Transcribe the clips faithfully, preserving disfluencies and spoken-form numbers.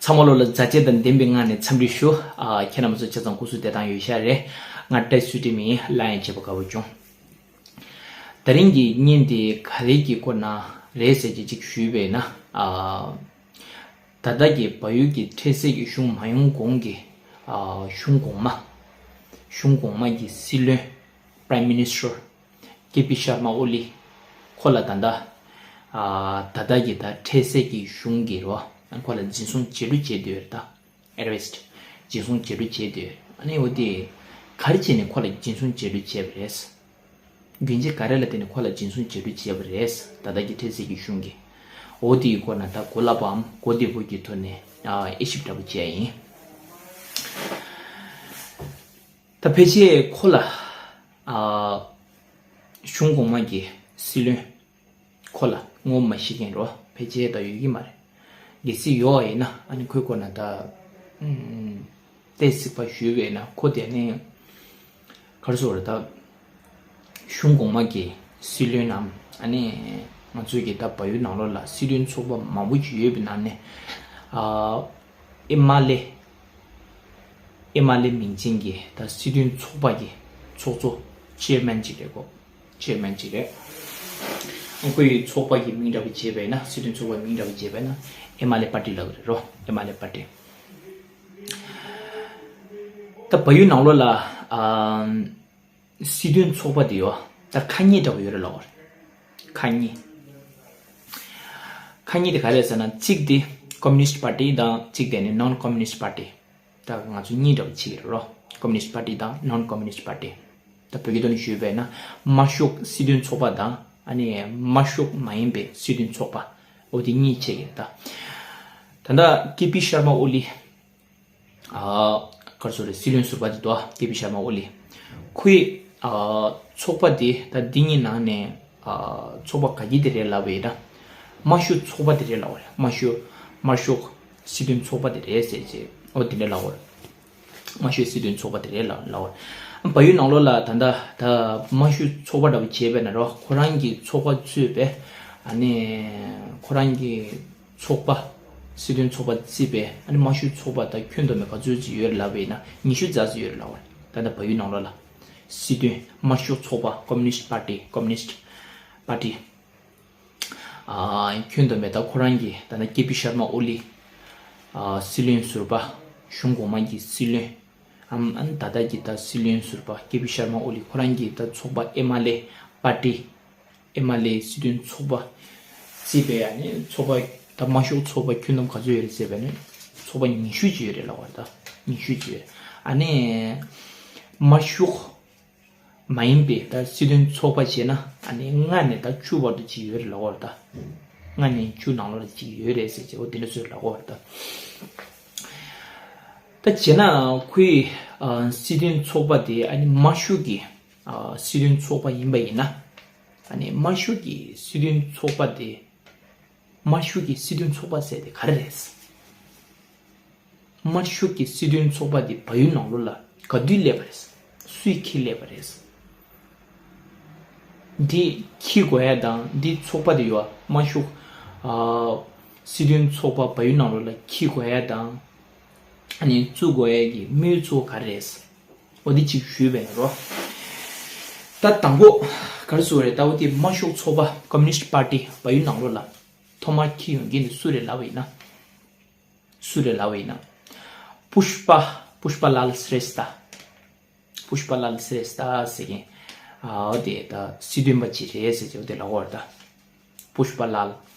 ཚང་མ་ལོ་ལ་མཛའ་བརྩེ་དང་ལྡན་པའི་ངང་ནས་འཚམས་འདྲི་ཞུ། ཨ། ཁྱེད་རྣམ་ཚོ་ཆ་ཚང་སྐུ་གཟུགས་བདེ་ཐང་ཡོད་ཤག་རེད། ང་བཀྲ་ཤིས་ཚུལ་ཁྲིམས་ཡིན། ལ་ཡང་བྱེད་པ་དགའ་བོ་བྱུང་། དེ་རིང་གི་བརྙན་དེ་ག་རེ་གི་སྐོར་ན་རེད་ཟེར་གྱི་ཅིག་ཞུས་པས་ན། ཨ། ད་ལྟ་གི་བལ་ཡུལ་གྱི་འཕྲལ་སེལ་གྱི་གཞུང་མ་ཡོང་གོང་གི། ཨ། གཞུང་གོང་མ། གཞུང་གོང་མ་གི་སྲིད་བློན། Prime Minister། ཀེ་པི་ཤར་མ་ཨོ་ལི། ཁོ་ལ་ད་ལྟ། ཨ། ད་ལྟ་གི་ད་འཕྲལ་སེལ་གྱི་གཞུང་གི་རོ། ཁོ་ལ་འཛིན་བཟུང་བྱེད་འགྲོ་བྱེད་འདོད་ད། Arrest། འཛིན་བཟུང་བྱེད་འགྲོ་བྱེད་འདོད། ཨ་ནི་འོ་དེ། ག་རེ་བྱས་ནས་ཁོ་ལ་འཛིན་བཟུང་བྱེད་འགྲོ་བྱས་པ་རེད། རྒྱུ་མཚན་ག་རེ་ལ་བརྟེན་ནས་ཁོ་ལ་འཛིན་བཟུང་བྱེད་འགྲོ་བྱས་པ་རེད། ད་ལྟ་གི་འཕྲལ་སེལ་གྱི་གཞུང་གི། འོ་དེའི་སྐོར་ན་ད་གོ་ལ་པའམ་གོ་བདེ་པོ་གི་ཐོག་ནས། ཨ། དབྱེ་ཞིབ་འདྲ་པོ་བྱས་ཡིན། ད་ཕལ་ཆེར་ཁོ་ལ། ཨ། གཞུང་གོང་མ་གི་སྲིད་བློན་ཁོ་ལ་ངོ་མ་ཤེས་མཁན་རོ་ཕལ་ཆེར་ད་ཡོད་ཀྱི་མ་རེད། གལ་སྲིད་ཡོད་པ་ཡིན་ན། ཨ་ནི་ཁོའི་སྐོར་ན་ད། ཨུམ། ཏོག་ཙམ་ཞིབ་པ་ཞུས་པས་ན། ཁོ་དེ་ནི་ག་རེ་ཟེར་དགོས་རེད་ད། གཞུང་གོང་མ་གི་སྲིད་བློན་ནམ། ཨ་ནི་ང་ཚོའི་གི་ད་བལ་ཡུལ་ནང་ལོགས་ལ་སྲིད་དོན་ཚོགས་པ་མང་པོ་ཞིག་ཡོད་པའི་ནང་ནས། ཨ། ཨེ་མ་ལེ། ཨེ་མ་ལེ་མིང་ཅན་གྱི་ད་སྲིད་དོན་ཚོགས་པ་གི་ཚོགས་གཙོ། ཅེར་མེན་ཅིག་རེད་གོ། ཅེར་མེན་ཅིག་རེད། ཁོའི་ཚོགས་པ་གི་མིང་འདྲ་པོ་བྱས་པས་ན། སྲིད་དོན་ཚོགས་པའི་མིང་འདྲ་པོ་བྱས་པས་ན། ཨེ་མ་ལེ་པར་ཊི་ལབ་ཀྱི་རེད་རོ། ཨེ་མ་ལེ་པར་ཊི། ད་བལ་ཡུལ་ནང་ལོགས་ལ། ཨ། སྲིད་དོན་ཚོགས་པ་དེ་ཡོད། ད་ཁག་གཉིས་འདྲ་པོ་ཡོད་རེད་ལབ་པ་རེད། ཁག་གཉིས། ཁག་གཉིས་དེ་ག་རེ་རེད་ཟེར་ན། གཅིག་དེ་Communist Party དང་། གཅིག་དེ་ནི་Non Communist Party། ད་ང་ཚོ་གཉིས་འདྲ་པོ་ཕྱེ་གི་རེད་རོ། Communist Party དང་Non Communist Party། ད་བོད་སྐད་ཐོག་ནས་ཞུས་པས་ན། དམར་ཤོག་སྲིད་དོན་ཚོགས་པ་དང་། ཨ་ནི་དམར་ཤོག་མ་ཡིན་པའི་སྲིད་དོན་ཚོགས་པ། འོ་དེ་གཉིས་ཕྱེ་གི་རེད་ད། ད་ལྟ་ཀེ་པི་ཤར་མ་ཨོ་ལི། ཨ། ག་རེ་ཟེར་དགོས་རེད། སྲིད་བློན་ཟུར་པ་དེ་འདུག་ཨ། ཀེ་པི་ཤར་མ་ཨོ་ལི། ཁོའི། ཨ། ཚོགས་པ་དེ་ད་འདི་གཉིས་ནང་ནས། ཨ། ཚོགས་པ་ག་གི་དེ་རེད་ལབ་པ་ཡིན་ན། དམར་ཤོག་ཚོགས་པ་དེ་རེད་ལབ་པ་རེད། དམར་ཤོག་དམར་ཤོག་སྲིད་དོན་ཚོགས་པ་དེ་རེད་ཟེར་བྱས། འོ་དེ་འདྲ་ལབ་པ་རེད། དམར་ཤོག་སྲིད་དོན་ཚོགས་པ་དེ་རེད་ལབ་ལབ་པ་རེད། བལ་ཡུལ་ནང་ལོགས་ལ་ད་ལྟ་ད་དམར་ཤོག་ཚོགས་པ་འདྲ་པོ་བྱས་པས་ན་རོ། ཁོ་རང་གི་ཚོགས་པ་གཙོས་པའི། ཨ་ནི་ཁོ་རང་གི་ཚོགས་པ། སྲིད་དོན་ཚོགས་པ་བརྩིས་པའི། ཨ་ནི་དམར་ཤོག་ཚོགས་པ་ད་ཁྱོན་བསྡོམས་ནས་ག་ཚོད་ཅིག་ཡོད་རེད་ལབ་པ་ཡིན་ན། ཉི་ཤུ་རྩ་ཙམ་ཡོད་རེད་ལབ་པ་རེད། ད་ལྟ་བལ་ཡུལ་ནང་ལོགས་ལ། སྲིད་དོན་དམར་ཤོག་ཚོགས་པ། Communist Party། Communist Party། ཨ། ཁྱོན་བསྡོམས་པས་ད་ཁོ་རང་གི་ད་ལྟ་ཀེ་པི་ཤར་མ་ཨོ་ལི། ཨ། སྲིད་བློན་ཟུར་པ། གཞུང་གོང་མ་གི་སྲིད་བློན། ཨམ། ཨ་ནི་ད་ལྟ་གི་ད་སྲིད་བློན་ཟུར་པ་ཀེ་པི་ཤར་མ་ཨོ་ལི་ཁོ་རང་གི་ད་ཚོགས་པ་ཨེ་མ་ལེ་པར་ཊི། ཨེ་མ་ལེ་སྲིད་དོན་ཚོགས་པ་བརྩིས་པའི། ཨ་ནི་ཚོགས་པ་ད་དམར་ཤོག་ཚོགས་པ་ཁྱོན་བསྡོམས་ག་ཚོད་ཡོད་རེད་ཟེར་བས་ན། ཚོགས་པ་ཉི་ཤུ་ཅིག་ཡོད་རེད་ལབ་པ་རེད་ད། ཉི་ཤུ་ཅིག་ཡོད། ཨ་ནི་དམར་ཤོག་མ་ཡིན་པའི་ད་སྲིད་དོན་ཚོགས་པ་བྱས་ན། ཨ་ནི་ལྔ་ནས་ད་བཅུ་བར་དུ་ཅིག་ཡོད་རེད་ལབ་པ་རེད་ད། ལྔ་ནས་བཅུ་ནང་ལོགས་ལ་ཅིག་ཡོད་རེད་ཟེར་བྱས། འོ་དེ་འདྲ་ཚོད་ལབ་པ་རེད་ད། ད་བྱས་ན་ཁོའི། ཨ། སྲིད་དོན་ཚོགས་པ་དེ་ཨ་ནི་དམར་ཤོག་གི། ཨ། སྲིད་དོན་ཚོགས་པ་ཡིན་པ་ཡིན་ན། ཨ་ནི་དམར་ཤོག་གི་སྲིད་དོན་ཚོགས་པ་དེ། དམར་ཤོག་གི་སྲིད་དོན་ཚོགས་པ་ཟེར་དེ་ག་རེ་རེད། དམར་ཤོག་གི་སྲིད་དོན་ཚོགས་པ་དེ་བལ་ཡུལ་ནང་ལོགས་ལ་ག་དུས་སླེབས་པ་རེད། སུས་འཁྱེར་སླེབས་པ་རེད། འདི་འཁྱེར་དགོས་ཡ་དང་། འདི་ཚོགས་པ་དེ་ཡོད། དམར་ཤོག་ཨ། སྲིད་དོན་ཚོགས་པ་བལ་ཡུལ་ནང་ལོགས་ལ་འཁྱེར་དགོས་ཡ་དང་། ཨ་ནི་བཙུགས་དགོས་ཡ་གི་དམིགས་ཡུལ་གཙོ་བོ་ག་རེ་རེད། འོ་འདི་གཅིག་ཞུས་པ་ཡིན་རོ། ད་དང་པོ་ག་རེ་ཟེར་དགོས་རེད། ད་འོ་དེ་དམར་ཤོག་ཚོགས་པ། Communist Party བལ་ཡུལ་ནང་ལོགས་ལ་ཐོག་མར་འཁྱེར་ཡོང་མཁན་དེ་སུ་རེད་ལབ་པ་ཡིན་ན། སུ་རེད་ལབ་པ་ཡིན་ན། པུཤ་པ། པུཤ་པ་ལཱལ་སྲེས་ཐ། པུཤ་པ་ལཱལ་སྲེས་ཐ་ཟེར་མཁན། ཨ། འོ་དེ་ད་སྲིད་དོན་པ་ཅིག་རེད་ཟེར་གྱི། འོ་དེ་ལབ་པ་རེད་ད། པུཤ་པ་ལཱལ་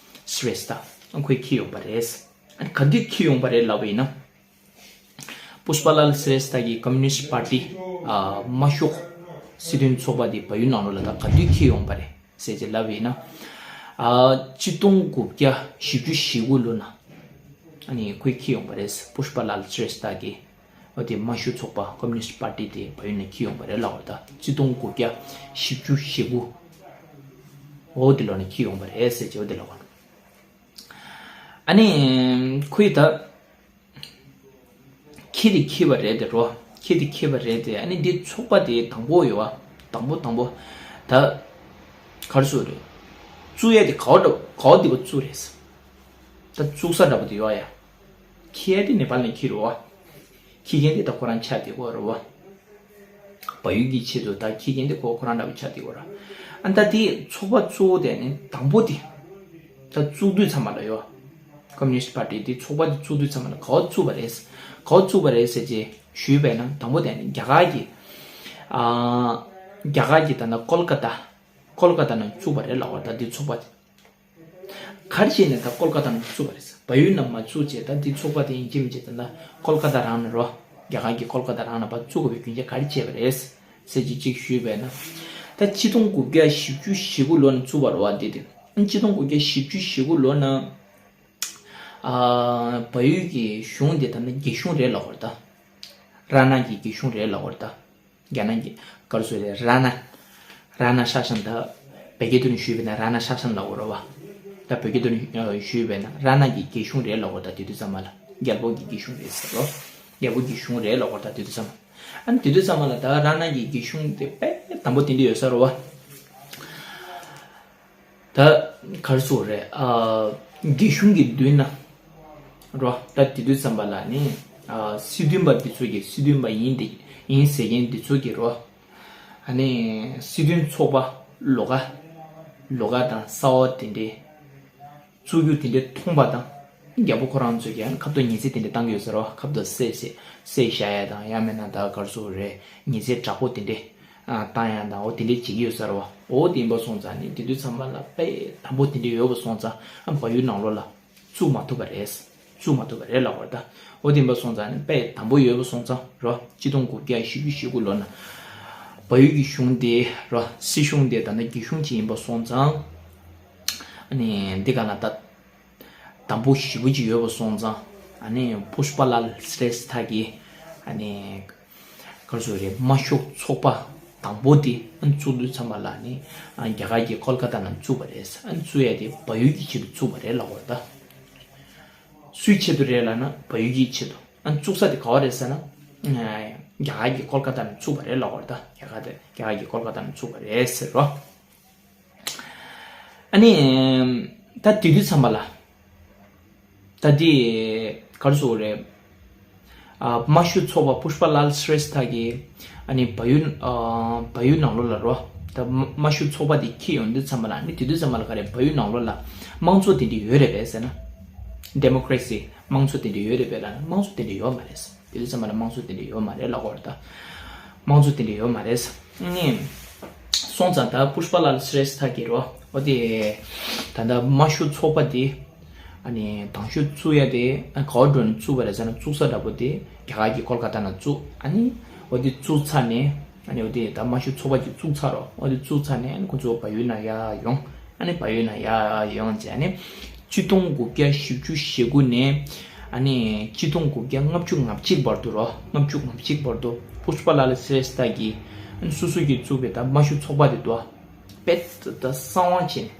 སྲེས་ཐ། ཁོས་འཁྱེར་ཡོང་པ་རེད། ཨ་ནི་ག་དུས་འཁྱེར་ཡོང་པ་རེད་ལབ་པ་ཡིན་ན། པུཤ་པ་ལཱལ་སྲེས་ཐ་གིས་Communist Party། ཨ། དམར་ཤོག་སྲིད་དོན་ཚོགས་པ་དེ་བལ་ཡུལ་ནང་ལོགས་ལ་ད་ག་དུས་འཁྱེར་ཡོང་པ་རེད་ཟེར་ཅིག་ལབ་པ་ཡིན་ན། ཨ། གཅིག་སྟོང་དགུ་བརྒྱ་བཞི་བཅུ་ཞེ་དགུ་ལོ་ན། ཨ་ནི་ཁོས་འཁྱེར་ཡོང་པ་རེད། པུཤ་པ་ལཱལ་སྲེས་ཐ་གིས། འོ་དེ་དམར་ཤོག་ཚོགས་པ། Communist Party དེ་བལ་ཡུལ་ནས་འཁྱེར་ཡོང་པ་རེད་ལབ་པ་རེད་ད། གཅིག་སྟོང་དགུ་བརྒྱ་བཞི་བཅུ་ཞེ་དགུ། འོ་དེ་ལོ་ནས་འཁྱེར་ཡོང་པ་རེད་ཟེར་གྱི། འོ་དེ་ལབ་པ། ཨ་ནི་ཁོས་ད་འཁྱེར་དེ་འཁྱེར་བ་རེད་དེ་རོ། འཁྱེར་དེ་འཁྱེར་བ་རེད་དེ། ཨ་ནི་འདི་ཚོགས་པ་དེ་དང་པོ་ཡོད་པ། དང་པོ་དང་པོ་ད་ག་རེ་ཟེར་དགོས་རེད། བཙུགས་ཡ་དེ་ག་བ་འདྲ། ག་བ་དེ་བ་བཙུགས་རེད། ད་བཙུགས་ས་འདྲ་པོ་དེ་ཡོད་ཡ། འཁྱེར་ཡ་དེ་ནེ་པཱལ་ནས་འཁྱེར་རེད་བ། འཁྱེར་མཁན་དེ་ད་ཁོ་རང་ཆགས་བསྡད་ཀྱི་ཡོད་རེད་བ། བལ་ཡུལ་གྱི་ཆེད་དུ་ད་འཁྱེར་མཁན་དེ་ཁོ་ཁོ་རང་འདྲ་པོ་ཆགས་བསྡད་ཀྱི་ཡོད་རེད། ཨ་ད་དེ་ཚོགས་པ་གཙོ་བོ་དེ་ནི་དང་པོ་དེ། ད་བཙུགས་དུས་ཚང་མ་ལ་ཡོད། ཀོམ་མུ་ནིསྟ་པར་ཊི་དེ་ཚོགས་པ་དེ་བཙུགས་དུས་ཚང་མ་ལ་ག་པར་བཙུགས་པ་རེད། ག་པར་བཙུགས་པ་རེད་ཟེར་རྗེས་ཞུས་པས་ན་དང་པོ་དེ་ནི་རྒྱ་གར་གྱི། ཨ། རྒྱ་གར་གྱི་ད་ལྟ་ཀོལ་ཀ་ཏ། ཀོལ་ཀ་ཏ་ནང་བཙུགས་པ་རེད་ལབ་པ་རེད། ད་འདི་ཚོགས་པ་དེ། ག་རེ་བྱས་ནས་ད་ཀོལ་ཀ་ཏ་ནང་བཙུགས་པ་རེད། བལ་ཡུལ་ནང་མ་བཙུགས་བྱས་ད་འདི་ཚོགས་པ་དེ་ཡིན་གཅིག་མིན་གཅིག་ད་ལྟ་ཀོལ་ཀ་ཏ་རང་ནས་རོ། རྒྱ་གར་གྱི་ཀོལ་ཀ་ཏ་རང་ནས་ཕར་བཙུགས་དགོས་པའི་རྒྱུ་མཚན་ག་རེ་བྱས་པ་རེད། ཟེར་གྱི་གཅིག་ཞུས་པས་ན། ད་ཆིག་སྟོང་དགུ་བརྒྱ་བཞི་བཅུ་ཞེ་དགུ་ལོ་ནས་བཙུགས་པ་རེད་བ་འདི་དེ། ཆིག་སྟོང་དགུ་བརྒྱ་བཞི་བཅུ་ཞེ་དགུ་ལོ་ན། ཨ། བལ་ཡུལ་གྱི་གཞུང་དེ་ད་ནི་རྒྱ་གཞུང་རེད་ལབ་པ་རེད་ད། ར་ན་གྱི་རྒྱ་གཞུང་རེད་ལབ་པ་རེད་ད། རྒྱ་ནག་གི་ག་རེ་ཟེར་རེད། ར་ན། ར་ན་ཤ་ཤང་ད། བོད་སྐད་དུ་ནི་ཞུས་པས་ན་ར་ན་ཤ་ཤང་ལབ་དགོས་རེད་བ། ད་བོད་སྐད་དུ་ནི་ཞུས་པས་ན་ར་ན་གི་རྒྱ་གཞུང་རེད་ལབ་དགོས། ད་དེ་དུས་ཙམ་པ་ལ་རྒྱལ་པོ་གི་རྒྱ་གཞུང་རེད་ཟེར་རོ། རྒྱལ་པོ་གི་གཞུང་རེད་ལབ་དགོས། ད་དེ་དུས་ཙམ་པ། ཨ་ནི་དེ་དུས་ཙམ་པ་ལ་ད་ར་ན་གི་རྒྱ་གཞུང་དེ་དཔེ་དམ་པོ་དེ་འདྲ་ཡོད་ས་རེད་བ། ད་ག་རེ་ཟེར་རེད། ཨ། རྒྱ་གཞུང་གི་མདུན་ན་རོ། ད་དེ་དུས་ཙམ་པ་ལ་ནི། ཨ། སྲིད་དོན་པ་འདི་ཚོ་གི་སྲིད་དོན་པ་ཡིན་དེ་ཡིན་ཟེར་མཁན་འདི་ཚོ་གི་རོ། ཨ་ནི་སྲིད་དོན་ཚོགས་པ་ལོགས་ཀ་ལོགས་ཀ་དང་གསར་པ་དེ་འདྲའི་བཙུགས་རྒྱུ་དེ་འདྲའི་མཐོང་པ་དང་། རྒྱལ་པོ་ཁོ་རང་ཚོ་གི་ཨ་ནི་ཁ་ཐུག་ཉེས་ཆད་དེ་འདྲ་བཏང་གི་ཡོད་ས་རེད་བ། ཁ་ཐུག་བསད་བསད་བསད་བཞག་ཡ་དང་ཡང་མིན་ན་ད་ག་རེ་ཟེར་རེད། ཉེས་ཆད་དྲག་པོ་དེ་འདྲའི་ཨ་བཏང་ཡ་དང་འོ་དེ་འདྲའི་བྱེད་ཀྱི་ཡོད་ས་རེད་བ། འོ་དེ་ཡིན་པ་སོང་ཙང་ནི་དེ་དུས་ཙམ་པ་ལ་དཔེ་དམ་པོ་དེ་འདྲའི་ཡོད་པ་སོང་ཙང་ཨ་བལ་ཡུལ་ནང་ལོགས་ལ་བཙུགས་མ་ཐུབ་པ་རེད། བཙུགས་མ་ཐུབ་པ་རེད་ལབ་པ་རེད་ད། འོ་དེ་ཡིན་པ་སོང་ཙང་ནི་དཔེ་དམ་པོ་ཡོད་པ་སོང་ཙང་རོ། ཆིག་སྟོང་དགུ་བརྒྱ་བཞི་བཅུ་ཞེ་དགུ་ལོ་ན་བལ་ཡུལ་གྱི་གཞུང་དེ་རོ། སྲིད་གཞུང་དེ་ད་ལྟ་རྒྱ་གཞུང་ཅིག་ཡིན་པ་སོང་ཙང་། ཨ་ནི་འདི་ག་ན་ད། དམ་པོ་ཞེ་པོ་ཅིག་ཡོད་པ་སོང་ཙང་། ཨ་ནི་པུཤ་པ་ལཱལ་སྲེ་ཐ་གིས་ཨ་ནི་ག་རེ་ཟེར་རེད། དམར་ཤོག་ཚོགས་པ་དང་པོ་དེ་ཨ་ནི་བཙུགས་དུས་ཙམ་པ་ལ་ནི་ཨ་རྒྱ་གར་གྱི་ཀོལ་ཀ་ཏ་ནང་བཙུགས་པ་རེད། ཨ་ནི་བཙུགས་ཡ་དེ་བལ་ཡུལ་གྱི་ཆེད་དུ་བཙུགས་པ་རེད་ལབ་པ་རེད་ད། སུའི་ཆེད་དུ་རེད་ལབ་ན་བལ་ཡུལ་གྱི་ཆེད་དུ། ཨ་ནི་བཙུགས་ས་དེ་ག་བ་རེད་ཟེར་ན། ཨ་རྒྱ་གར་གྱི་ཀོལ་ཀ་ཏ་ནང་བཙུགས་པ་རེད་ལབ་པ་རེད་ད། རྒྱ་གར་དེ་རྒྱ་གར་གྱི་ཀོལ་ཀ་ཏ་ནང་བཙུགས་པ་རེད་ཟེར་རོ། ཨ་ནི། ད་དེ་དུས་ཙམ་པ་ལ། ད་དེ། ག་རེ་ཟེར་དགོས་རེད། ཨ་དམར་ཤོག་ཚོགས་པ་པུཤ་པ་ལཱལ་སྲེ་ཐ་གིས་ཨ་ནི་བལ་ཡུལ་ཨ་བལ་ཡུལ་ནང་ལོགས་ལ་རོ། ད་དམར་ཤོག་ཚོགས་པ་དེ་འཁྱེར་ཡོང་དུས་ཙམ་པ་ལ་ཨ་ནི་དེ་དུས་ཙམ་པ་ལ་ག་རེ་བལ་ཡུལ་ནང་ལོགས་ལ་དམངས་གཙོ་དེ་འདྲ་ཡོད་རེད་པས་ཟེར་ན། ཌེ་མོ་ཀ་རེ་སི་དམངས་གཙོ་དེ་འདྲ་ཡོད་རེད་པས་ལབ་ན་དམངས་གཙོ་དེ་འདྲ་ཡོད་མ་རེད། དེ་དུས་ཙམ་པ་ལ་དམངས་གཙོ་དེ་འདྲ་ཡོད་མ་རེད་ལབ་དགོས་རེད་ད། དམངས་གཙོ་དེ་འདྲ་ཡོད་མ་རེད། ཨ་ནི། སོང་ཙང་ད་པུཤ་པ་ལཱལ་སྲེ་ཐ་གིས་རོ། འོ་དེ། ད་ལྟ་དམར་ཤོག་ཚོགས་པ་དེ། ཨ་ནི་དང་ཤོག་བཙུགས་ཡ་དེ་ཨ་ག་བ་འགྲོ་ནས་བཙུགས་པ་རེད་ཟེར་ན་བཙུགས་ས་འདྲ་པོ་དེ་རྒྱ་གར་གྱི་ཀོལ་ཀ་ཏ་ནང་བཙུགས། ཨ་ནི་འོ་དེ་བཙུགས་ཚར་ནས་ཨ་ནི་འོ་དེ་ད་དམར་ཤོག་ཚོགས་པ་ཅིག་བཙུགས་ཚར་རོ། འོ་དེ་བཙུགས་ཚར་ནས་ཨ་ནི་ཁོ་ཚོ་བལ་ཡུལ་ནང་ཡར་ཡོང་། ཨ་ནི་བལ་ཡུལ་ནང་ཡར་ཡོང་བྱས་ཨ་ནི་ཆིག་སྟོང་དགུ་བརྒྱ་བཞི་བཅུ་ཞེ་དགུ་ནས་ཨ་ནི་ཆིག་སྟོང་དགུ་བརྒྱ་ལྔ་བཅུ་ང་གཅིག་བར་དུ་རོ། ལྔ་བཅུ་ང་གཅིག་བར་དུ་པུཤ་པ་ལཱལ་སྲེ་ཐ་གིས་ཨ་ནི་སོ་སོ་གིས་བཙུགས་པའི་ད་དམར་ཤོག་ཚོགས་པ་དེ་དུ་དཔེ་ད་གསང་བ་བྱས་ནས་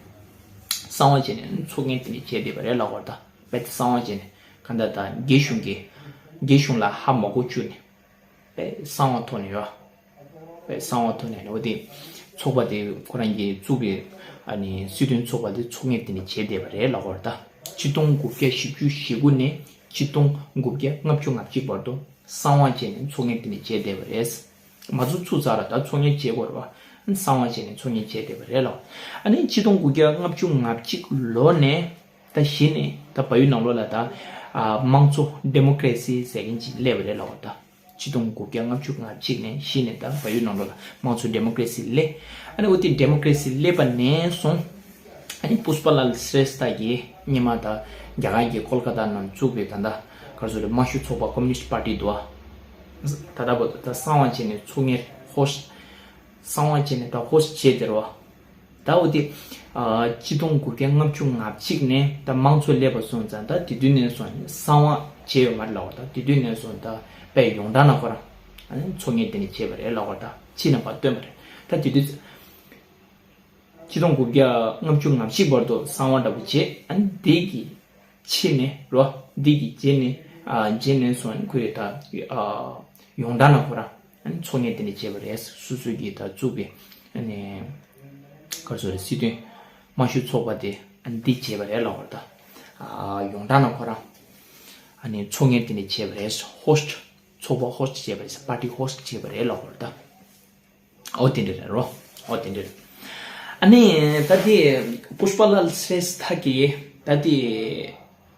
གསང་བ་བྱས་ནས་ཨ་ནི་ཚོགས་ངན་དེ་འདྲ་བྱས་བསྡད་པ་རེད་ལབ་དགོས་རེད་ད། དཔེ་གསང་བ་བྱས་ནས་གང་ལྟར་ད་རྒྱ་གཞུང་གིས་རྒྱ་གཞུང་ལ་ཧ་མ་གོ་བཅུག་ནས་དཔེ་གསང་བ་ཐོག་ནས་ཡོད། དཔེ་གསང་བ་ཐོག་ནས་ནི་འོ་དེ་ཚོགས་པ་དེ་ཁོ་རང་གིས་བཙུགས་པའི་ཨ་ནི་སྲིད་དོན་ཚོགས་པ་དེ་ཚོགས་ངན་དེ་ནས་བྱས་བསྡད་པ་རེད་ལབ་དགོས་རེད་ད། ཆིག་སྟོང་དགུ་བརྒྱ་བཞི་བཅུ་ཞེ་དགུ་ནས་ཆིག་སྟོང་དགུ་བརྒྱ་ལྔ་བཅུ་ང་གཅིག་བར་དུ་གསང་བ་བྱས་ནས་ཚོགས་ངན་དེ་ནས་བྱས་བསྡད་པ་རེད། མ་བཙུགས་ཚུགས་ཚར་ལ་ད་ཚོགས་ངན་བྱེད་དགོས་རེད་བ། གསང་བ་བྱས་ནས་ཚོགས་ངན་བྱས་བསྡད་པ་རེད་ལ། ཨ་ནི་ཆིག་སྟོང་དགུ་བརྒྱ་ལྔ་བཅུ་ང་གཅིག་ལོ་ནས་ད་གཞི་ནས་ད་བལ་ཡུལ་ནང་ལོགས་ལ་ད་ཨ་དམངས་གཙོ་ཌེ་མོ་ཀ་རེ་སི་ཟེར་མཁན་ཅིག་སླེབས་པ་རེད་ལ་བ་ད། ཆིག་སྟོང་དགུ་བརྒྱ་ལྔ་བཅུ་ང་གཅིག་ནས་གཞི་ནས་ད་བལ་ཡུལ་ནང་ལོགས་ལ་དམངས་གཙོ་ཌེ་མོ་ཀ་རེ་སི་སླེབས། ཨ་ནི་འོ་དེ་ཌེ་མོ་ཀ་རེ་སི་སླེབས་པ་ནས་བཟུང་ཨ་ནི་པུཤ་པ་ལཱལ་སྲེ་ཐ་གིས་སྔོན་མ་ད་རྒྱ་གར་གྱི་ཀོལ་ཀ་ཏ་ནང་བཙུགས་པའི་ད་ད་ག་རེ་ཟེར་རེད། དམར་ཤོག་ཚོགས་པ་ཀོམ་མུ་ནིསྟ་པར་ཊི་འདུག་ཨ། ད་ལྟ་བར་དུ་ད་གསང་བ་བྱས་ནས་ཚོགས་ངན་ཧོ་ཤ་གསང་བ་བྱས་ནས་ད་ཧོ་ཤ་བྱས་དེ་རེད་བ། ད་འོ་དེ་ཨ་ཆིག་སྟོང་དགུ་བརྒྱ་ལྔ་བཅུ་ང་གཅིག་ནས་ད་དམངས་གཙོ་སླེབས་པ་སོང་ཙང་ད་དེ་དུས་ནས་བཟུང་ནས་གསང་བ་བྱས་ཡོད་མ་རེད་ལབ་པ། ད་དེ་དུས་ནས་བཟུང་ད་དཔེ་ཡོངས་གྲགས་ན་ཁོ་རང་ཨ་ནི་ཚོགས་ངན་དེ་ནས་བྱས་པ་རེད་ལབ་པ། ད་ཕྱི་ནས་ཕར་བཏོན་པ་རེད། ད་དེ་དུས་ཆིག་སྟོང་དགུ་བརྒྱ་ལྔ་བཅུ་ང་གཅིག་བར་དུ་གསང་བ་འདྲ་པོ་བྱས། ཨ་ནི་དེ་གི་ཕྱི་ནས་རོ། འདི་གི་རྗེས་ནས་ཨ་རྗེས་ནས་སོང་ཁོས་ད་ཨ་ཡོངས་གྲགས་ན་ཁོ་རང་ཨ་ནི་ཚོགས་ངན་དེ་འདྲ་བྱས་པ་རེད། སོ་སོ་གིས་ད་བཙུགས་པའི་ཨ་ནི་ག་རེ་ཟེར་རེད། སྲིད་དོན་དམར་ཤོག་ཚོགས་པ་དེ་ཨ་ནི་འདི་བྱས་པ་རེད་ལབ་པ་རེད། ད་ཨ་ཡོངས་གྲགས་ན་ཁོ་རང་ ཨ་ནི་ཚོགས་ངན་དེ་འདྲ་བྱས་པ་རེད། ཧོ་སི་ཊི། ཚོགས་པ་ཧོ་སི་ཊི་བྱས་པ་རེད། པར་ཊི་ཧོ་སི་ཊི་བྱས་པ་རེད་ལབ་དགོས་རེད་ད། ཨོ་དེ་འདྲ་རེད་རོ། ཨོ་དེ་འདྲ་རེད། ཨ་ནི་ད་དེ་པུཤ་པ་ལཱལ་སྲེ་ཐ་གིས་ད་དེ་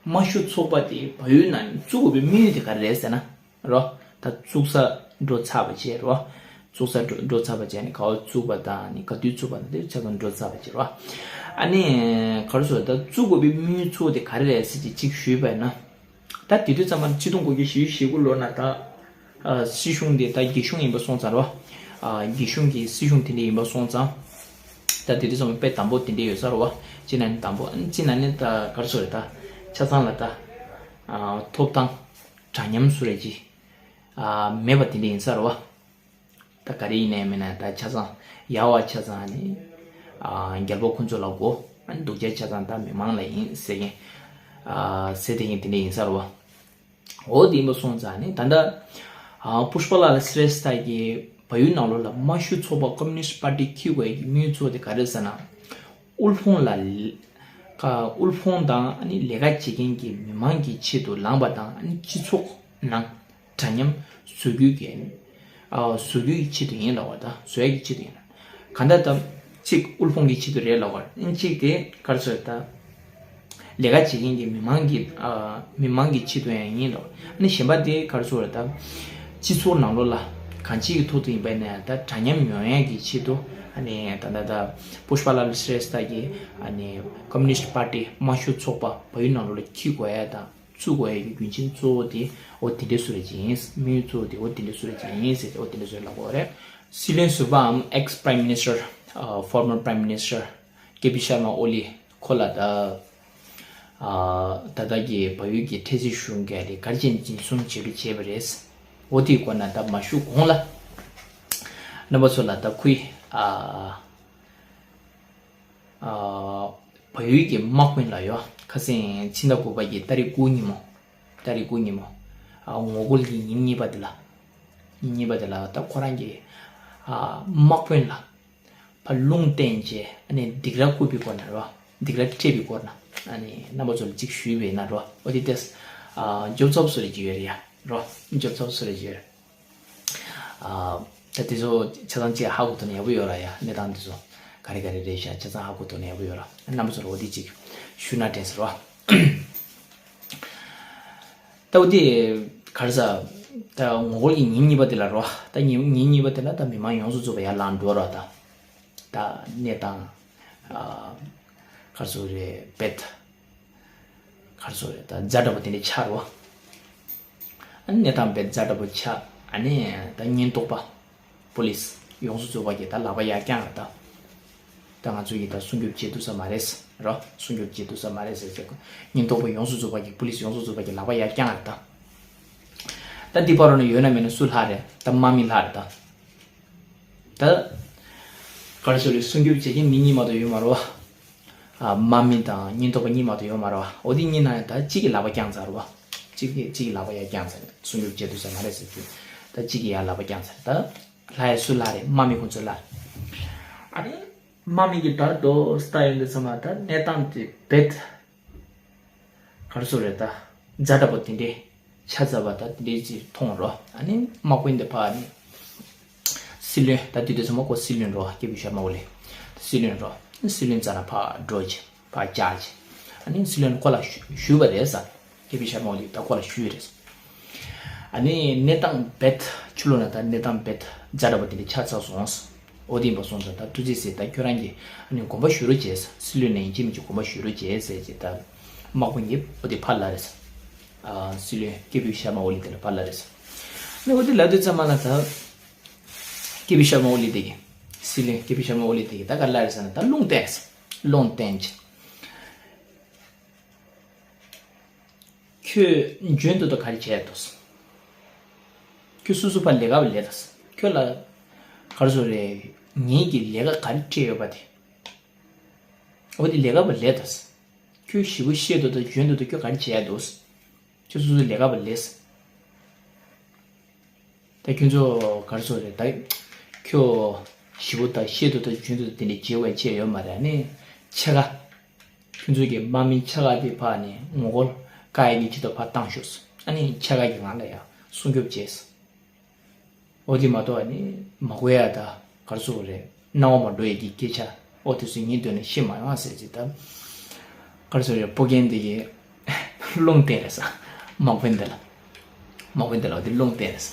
དམར་ཤོག་ཚོགས་པ་དེ་བལ་ཡུལ་ནང་བཙུགས་དགོས་པའི་དམིགས་ཡུལ་དེ་ག་རེ་རེད་ཟེར་ན། རོ། ད་བཙུགས་ས་འགྲོ་ཚར་བ་བྱས་རོ། བཙུགས་ས་འགྲོ་འགྲོ་ཚར་བ་བྱས་ནས་ག་བ་བཙུགས་པ་དང་ནི་ག་དུས་བཙུགས་པ་དང་དེ་ཆ་ཚང་འགྲོ་ཚར་བ་བྱས་རོ། ཨ་ནི་ག་རེ་ཟེར་ད་བཙུགས་དགོས་པའི་དམིགས་ཡུལ་གཙོ་བོ་དེ་ག་རེ་རེད་ཟེར་གྱི་གཅིག་ཞུས་པ་ཡིན་ན། ད་དེ་དུས་ཙམ་པ་ཆིག་སྟོང་དགུ་བརྒྱ་བཞི་བཅུ་ཞེ་དགུ་ལོ་ན་ད་ཨ་སྲིད་གཞུང་དེ་ད་རྒྱ་གཞུང་ཡིན་པ་སོང་ཙང་རོ། ཨ་རྒྱ་གཞུང་གི་སྲིད་གཞུང་དེ་འདྲ་ཡིན་པ་སོང་ཙང་། ད་དེ་དུས་ཙམ་པ་དཔེ་དམ་པོ་དེ་འདྲ་ཡོད་ས་རོ་བ། སྤྱིར་ན་ནི་དམ་པོ་སྤྱིར་ན་ནི་ད་ག་རེ་ཟེར་ད་ཆ་ཚང་ལ་ད་ཨ་ཐོབ་ཐང་འདྲ་མཉམ་སུ་རེད་ཀྱི་ཨ་མེད་པ་དེ་འདྲ་ཡིན་ས་རོ་བ། ད་ག་རེ་ཡིན་ནའི་མིན་ན་ད་ཆ་ཚང་ཡག་པ་ཆ་ཚང་ནི་ཨ་རྒྱལ་པོ་ཁོང་ཚོ་ལ་དགོས། ཨ་ནི་སྡུག་ཅག་ཆ་ཚང་ད་མི་མང་ལ་ཡིན་ཟེར་མཁན་ཨ་ཟེར་དེ་ཡིན་དེ་འདྲ་ཡིན་ས་རོ་བ། འོ་དེ་ཡིན་པ་སོང་ཙང་ནི་ད་ལྟ་ཨ་པུཤ་པ་ལཱལ་སྲེ་ཐ་གིས་བལ་ཡུལ་ནང་ལོགས་ལ་དམར་ཤོག་ཚོགས་པ་ཀོམ་མུ་ནིསྟ་པར་ཊི་འཁྱེར་དགོས་ཡག་གི་དམིགས་ཡུལ་གཙོ་བོ་དེ་ག་རེ་ཟེར་ན། དབུལ་ཕོངས་ལ་ལ་དབུལ་ཕོངས་དང་ཨ་ནི་ལས་ཀ་བྱེད་མཁན་གྱི་མི་མང་གི་ཆེད་དུ་ལངས་པ་དང་ཨ་ནི་སྤྱི་ཚོགས་ནང་འདྲ་མཉམ་བཟོ་རྒྱུ་གི་ཨ་བཟོ་རྒྱུ་ཡི་ཆེད་དུ་ཡིན་ལབ་པ་ད་བཟོ་ཡག་གི་ཆེད་དུ་ཡིན་ལབ། གང་ལྟར་ད་གཅིག་དབུལ་ཕོངས་ཀྱི་ཆེད་དུ་རེད་ལབ་པ་ཨ་ནི་གཅིག་དེ་ག་རེ་ཟེར་ད། ལས་ཀ་བྱེད་མཁན་གྱི་མི་མང་གི་ཨ་མི་མང་གི་ཆེད་དུ་ཡང་ཡིན་ལོ། ཨ་ནི་གཞན་པ་དེ་ག་རེ་ཟེར་ད། སྤྱི་ཚོགས་ནང་ལོགས་ལ་གང་ཅིའི་ཐོག་ཏུ་ཡིན་པ་ཡིན་ན་ཡང་ད་འདྲ་མཉམ་ཡོང་ཡག་གི་ཆེད་དུ་ཨ་ནི་ད་ད་ད་པུཤ་པ་ལཱལ་སྲེ་ཐ་གིས་ཨ་ནི་ཀོམ་མུ་ནིསྟ་པར་ཊི་དམར་ཤོག་ཚོགས་པ་བལ་ཡུལ་ནང་ལོགས་ལ་འཁྱེར་དགོས་ཡག་དང་བཙུགས་དགོས་ཡག་གི་རྒྱུ་མཚན་གཙོ་བོ་དེ་འོ་དེ་འདྲ་སུ་རེད་ཅིག་ཡིན། དམིགས་ཡུལ་གཙོ་བོ་དེ་འོ་དེ་འདྲ་སུ་རེད་ཅིག་ཡིན་ཟེར་ཏེ་འོ་དེ་འདྲ་སུ་རེད་ལབ་དགོས་རེད། སྲིད་བློན་ཟུར་པའམ་ཨེག་སི་པ་རའིམ་མི་ནིསྟར་ཨ་ཕོར་མར་པ་རའིམ་མི་ནིསྟར་ཀེ་པི་ཤར་མ་ཨོ་ལི་ཁོ་ལ་ད་ཨ་ད་ལྟ་གི་བལ་ཡུལ་གྱི་འཕྲལ་སེལ་གཞུང་གིས་ལས་ཀ་ཅན་འཛིན་བཟུང་བྱེད་རྒྱུ་བྱས་པ་རེད། འོ་དེའི་སྐོར་ན་ད་མ་ཞུ་གོང་ལ་རྣམ་པ་ཚོ་ལ་ད་ཁུལ་ཨ་ཨ་བལ་ཡུལ་གྱི་དམག་དཔོན་ལ་ཡོད་ཁ་སང་ཕྱི་ཟླ་དགུ་པ་གི་ཏ་རིག་དགུ་ཉིན་མོ། ཏ་རིག་དགུ་ཉིན་མོ། ཨ་ངོ་རྒོལ་གྱི་ཉིན་གཉིས་པ་དེ་ལ། ཉིན་གཉིས་པ་དེ་ལ་ད་ཁོ་རང་གི་ཨ་དམག་དཔོན་ལ་ཕར་རླུང་བསྟན་བྱས་ཨ་ནི་སྡིགས་ར་བསྐུལ་བའི་སྐོར་ན་རོ། སྡིགས་ར་སྤྲད་པའི་སྐོར་ན་ཨ་ནི་རྣམ་པ་ཚོ་ལ་གཅིག་ཞུས་པས་ན་རོ། འོ་དེ་ཏེས་ཨ་འཇོབ་ཚོབ་སུ་རེ་གྱི་ཡོད་རེད་ཡ་རོ། འཇོབ་ཚོབ་སུ་རེ་གྱི་ཡོད་རེད། ཨ་ད་དེ་ཚོ་ཆ་ཚང་ཅིག་ཧ་གོ་ཐུབ་ན་ཡག་པོ་ཡོད་ར་ཡ། གནས་སྟངས་དེ་ཚོ་ག་རེ་ག་རེ་རེད་ཤག་ཆ་ཚང་ཧ་གོ་ཐུབ་ན་ཡག་པོ་ཡོད་ར། རྣམ་པ་ཚོ་ལ་འོ་དེ་གཅིག་ཞུས་ན་དྲན་ཟེར་བ། ད་འོ་དེ་ག་རེ་ཟ། ད་ངོ་རྒོལ་གྱི་ཉིན་གཉིས་པ་དེ་ལ་རོ། ད་ཉིན་ཉིན་གཉིས་པ་དེ་ལ་ད་མི་མང་ཡོངས་སུ་རྫོགས་པ་ཡར་ལངས་འགྲོ་ར། ད་ད་གནས་སྟངས་ཨ་ག་རེ་ཟེར་རེད་བེད། ག་རེ་ཟེར་རེད་ད་ཛ་འདྲ་པོ་དེ་འདྲ་ཆགས་རོ། ཨ་ནི་གནས་སྟངས་བེད་ཛ་འདྲ་པོ་ཆགས། ཨ་ནི་ད་ཉེན་རྟོག་པ་པུ་ལིས་ཡོངས་སུ་རྫོགས་པ་གིས་ད་ལག་པ་ཡར་བརྐྱངས་ར་ད། ད་ང་ཚོ་ཡིས་ད་སྲུང་སྐྱོབ་བྱེད་ཐུབ་ས་མ་རེད་ཟེར་རོ། སྲུང་སྐྱོབ་བྱེད་ཐུབ་ས་མ་རེད་ཟེར་ཟེར། ཉེན་རྟོག་པ་ཡོངས་སུ་རྫོགས་པ་གིས་པུ་ལིས་ཡོངས་སུ་རྫོགས་པ་གིས་ལག་པ་ཡར་བརྐྱངས་ར་ད། ད་འདི་བར་རོ་ནས་ཡོད་ན་མེད་ན་སུ་ལྷག་རེད་ད། དམག་མི་ལྷག་རེད་ད། ད་ག་རེ་ཟེར་རེད། སྲུང་སྐྱོབ་བྱེད་མཁན་མི་གཉིས་མ་གཏོགས་ཡོད་མ་རེད་བ། ཨ་དམག་མི་དང་ཉེན་རྟོག་པ་གཉིས་མ་གཏོགས་ཡོད་མ་རེད་བ། འོ་དེ་གཉིས་ནང་ནས་ད་གཅིག་གིས་ལག་པ་བརྐྱངས་ཚར་རེད་བ། གཅིག་གིས་གཅིག་གིས་ལག་པ་ཡར་བརྐྱངས་ཚར། སྲུང་སྐྱོབ་བྱེད་ཐུབ་ས་མ་རེད་ཟེར་གྱི། ད་གཅིག་གིས་ཡར་ལག་པ་བརྐྱངས་ཚར། ད་ལྷག་ཡ་སུ་ལྷག་རེད། དམག་མི་ཁོང་ཚོ་ལྷག་རེད། ཨ་ནི་དམག་མི་གིས་ད་རྡོ་སྟ་ཡོང་དུས་ཙམ་པ་ད་གནས་སྟངས་དེ་རྦད་ག་རེ་ཟེར་རེད་ད། ཛ་དྲག་པོ་དེ་འདྲའི་ཆ་ཚང་བ་ད་དེ་འདྲའི་ཅིག་མཐོང་རོ། ཨ་ནི་དམག་དཔོན་དེ་ཕར་ནི་སྲིད་བློན་ད་དུས་དེ་ཚང་མ་ཁོ་སྲིད་བློན་རོ། ཀེ་པི་ཤར་མ་ཨོ་ལི་སྲིད་བློན་རོ། སྲིད་བློན་རྩ་ན་ཕར་འགྲོ་ཅིག་ཕར་བཅར་ཅིག་ཨ་ནི་སྲིད་བློན་ཁོ་ལ་ཞུ་ཞུས་པ་རེད་ས། ཀེ་པི་ཤར་མ་ཨོ་ལི་ད་ཁོ་ལ་ཞུས་རེད། ཨ་ནི་གནས་སྟངས་རྦད་ཕྱི་ལོགས་ན་ད་གནས་སྟངས་རྦད་ཛ་དྲག་པོ་དེ་འདྲ་ཆགས་ཚར་སོང་། འོ་དེ་ཡིན་པ་སོང་ཙང་ད་ཐུགས་རྗེ་ཆེ། ད་ཁྱོད་རང་གིས་ཨ་ནི་དགོངས་པ་ཞུ་རོགས་བྱས། སྲིད་བློན་ནས་ཡིན་གཅིག་མིན་གཅིག་དགོངས་པ་ཞུ་རོགས་བྱས་ཟེར་གྱི་ད་དམག་དཔོན་གྱིས་འོ་དེ་ཕར་ལབ་རེད། ཨ་སྲིད་བློན་ཀེ་པི་ཤར་མ་ཨོ་ལི་དེ་ལ་ཕར་ལབ་རེད། ཨ་ནི་འོ་དེ་ལབ་དུས་ཙམ་པ་ལ་ད་ཀེ་པི་ཤར་མ་ཨོ་ལི་དེ་གིས་སྲིད་བློན་ཀེ་པི་ཤར་མ་ཨོ་ལི་དེ་གིས་ད་ག་ལབ་རེད་ཟེར་ན་ད་རླུང་བསྟན། རླུང་བསྟན་ཅིག་ཁྱོད་འཇོན་ཏོག་ཏོ་ག་རེ་བྱས་འདུག་ཁྱོད་སོ་སོ་ཕར་ལས་ཀ་བ་ལས་དང་། ཁྱོད་ལ་ག་རེ་ཟེར་རེད། ངེད་ཀྱིས་ལས་ཀ་ག་རེ་སྤྲད་ཡོད་པ་དེ། འོ་དེ་ལས་ཀ་བ་ལས་དང་། ཁྱོད་ཞེ་པོ་ཤེས་ཏོག་ཏོ་འཇོན་ཏོག་ཏོ་ཁྱོད་ག་རེ་བྱས་འདུག་ཁྱོད་སོ་སོ་ལས་ཀ་བ་ལས། ད་ཁྱོད་ཚོ་ག་རེ་ཟེར་རེད་ད། ཁྱོད་ཞེ་པོ་ད་ཤེས་ཏོག་ཏོ་འཇོན་ཏོག་ཏོ་དེ་འདྲ་བྱེད་དགོས་བྱས་ཡོད་མ་རེད། ཨ་ནི་ཕྱེད་ཀ་ཁྱོད་ཚོ་གི་དམག་མི་ཕྱེད་ཀ་དེ་ཕར་ནས་ངོ་རྒོལ་བཀག་ཡག་གི་ཆེད་དུ་ཕར་བཏང་ཤོག་ཨ་ནི་ཕྱེད་ཀ་གི་ངང་ལ་ཡང་སྲུང་སྐྱོབ་བྱས། འོ་དེ་མ་གཏོགས་ཨ་ནི་མ་གོ་ཡ་ད་ག་རེ་ཟེར་དགོས་རེད། སྣང་བ་མ་འགྲོ་ཡ་གི་སྐད་ཆ་འོ་དེ་ཚོ་ངའི་མདུན་ནས་བཤད་མ་ཡོང་ཟེར་གྱི་ད། ག་རེ་ཟེར་དགོས་རེད། ཕོ་རྒན་དེ་གིས་རླུང་བསྟན་རེད་ས། དམག་དཔོན་དེ་ལ། དམག་དཔོན་དེ་ལ་འོ་དེ་རླུང་བསྟན་རེད་ས།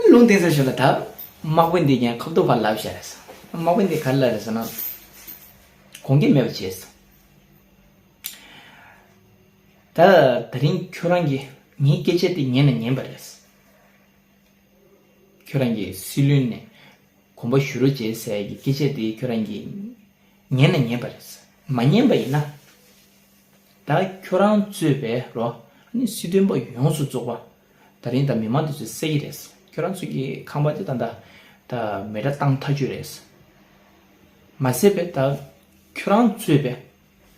རླུང་བསྟན་ས་ཞོར་ལ་ད་དམག་དཔོན་དེ་ཀྱང་ཁ་བརྡ་ཕར་ལབ་བཞག་རེད་ས། དམག་དཔོན་དེ་ག་རེ་ལབ་རེད་ཟེར་ན། དགོངས་འགལ་མེད་པ་བྱས་ས། ད་དེ་རིང་ཁྱོད་རང་གིས་ངའི་སྐད་ཆ་དེ་ཉན་ན་ཉན་པ་རེད། ཁྱོད་རང་གིས་སྲིད་བློན་ནས་དགོངས་པ་ཞུ་རོགས་བྱེད་ཟེར་གྱི་སྐད་ཆ་དེ་ཁྱོད་རང་གིས་ཉན་ན་ཉན་པ་རེད། མ་ཉན་པ་ཡིན་ན། ད་ཁྱོད་རང་གཙོས་པའི་རོ། ཨ་ནི་སྲིད་དོན་པ་ཡོངས་སུ་རྫོགས་པ། དེ་རིང་ད་མི་མང་དེ་ཚོས་བསད་ཀྱི་རེད། ཁྱོད་རང་ཚོ་གི་ཁང་པ་དེ་ད་ད་ད་མེ་དྲག་བཏང་ཐག་ཆོད་རེད། མ་ཟད་པའི་ད་ཁྱོད་རང་གཙོས་པའི་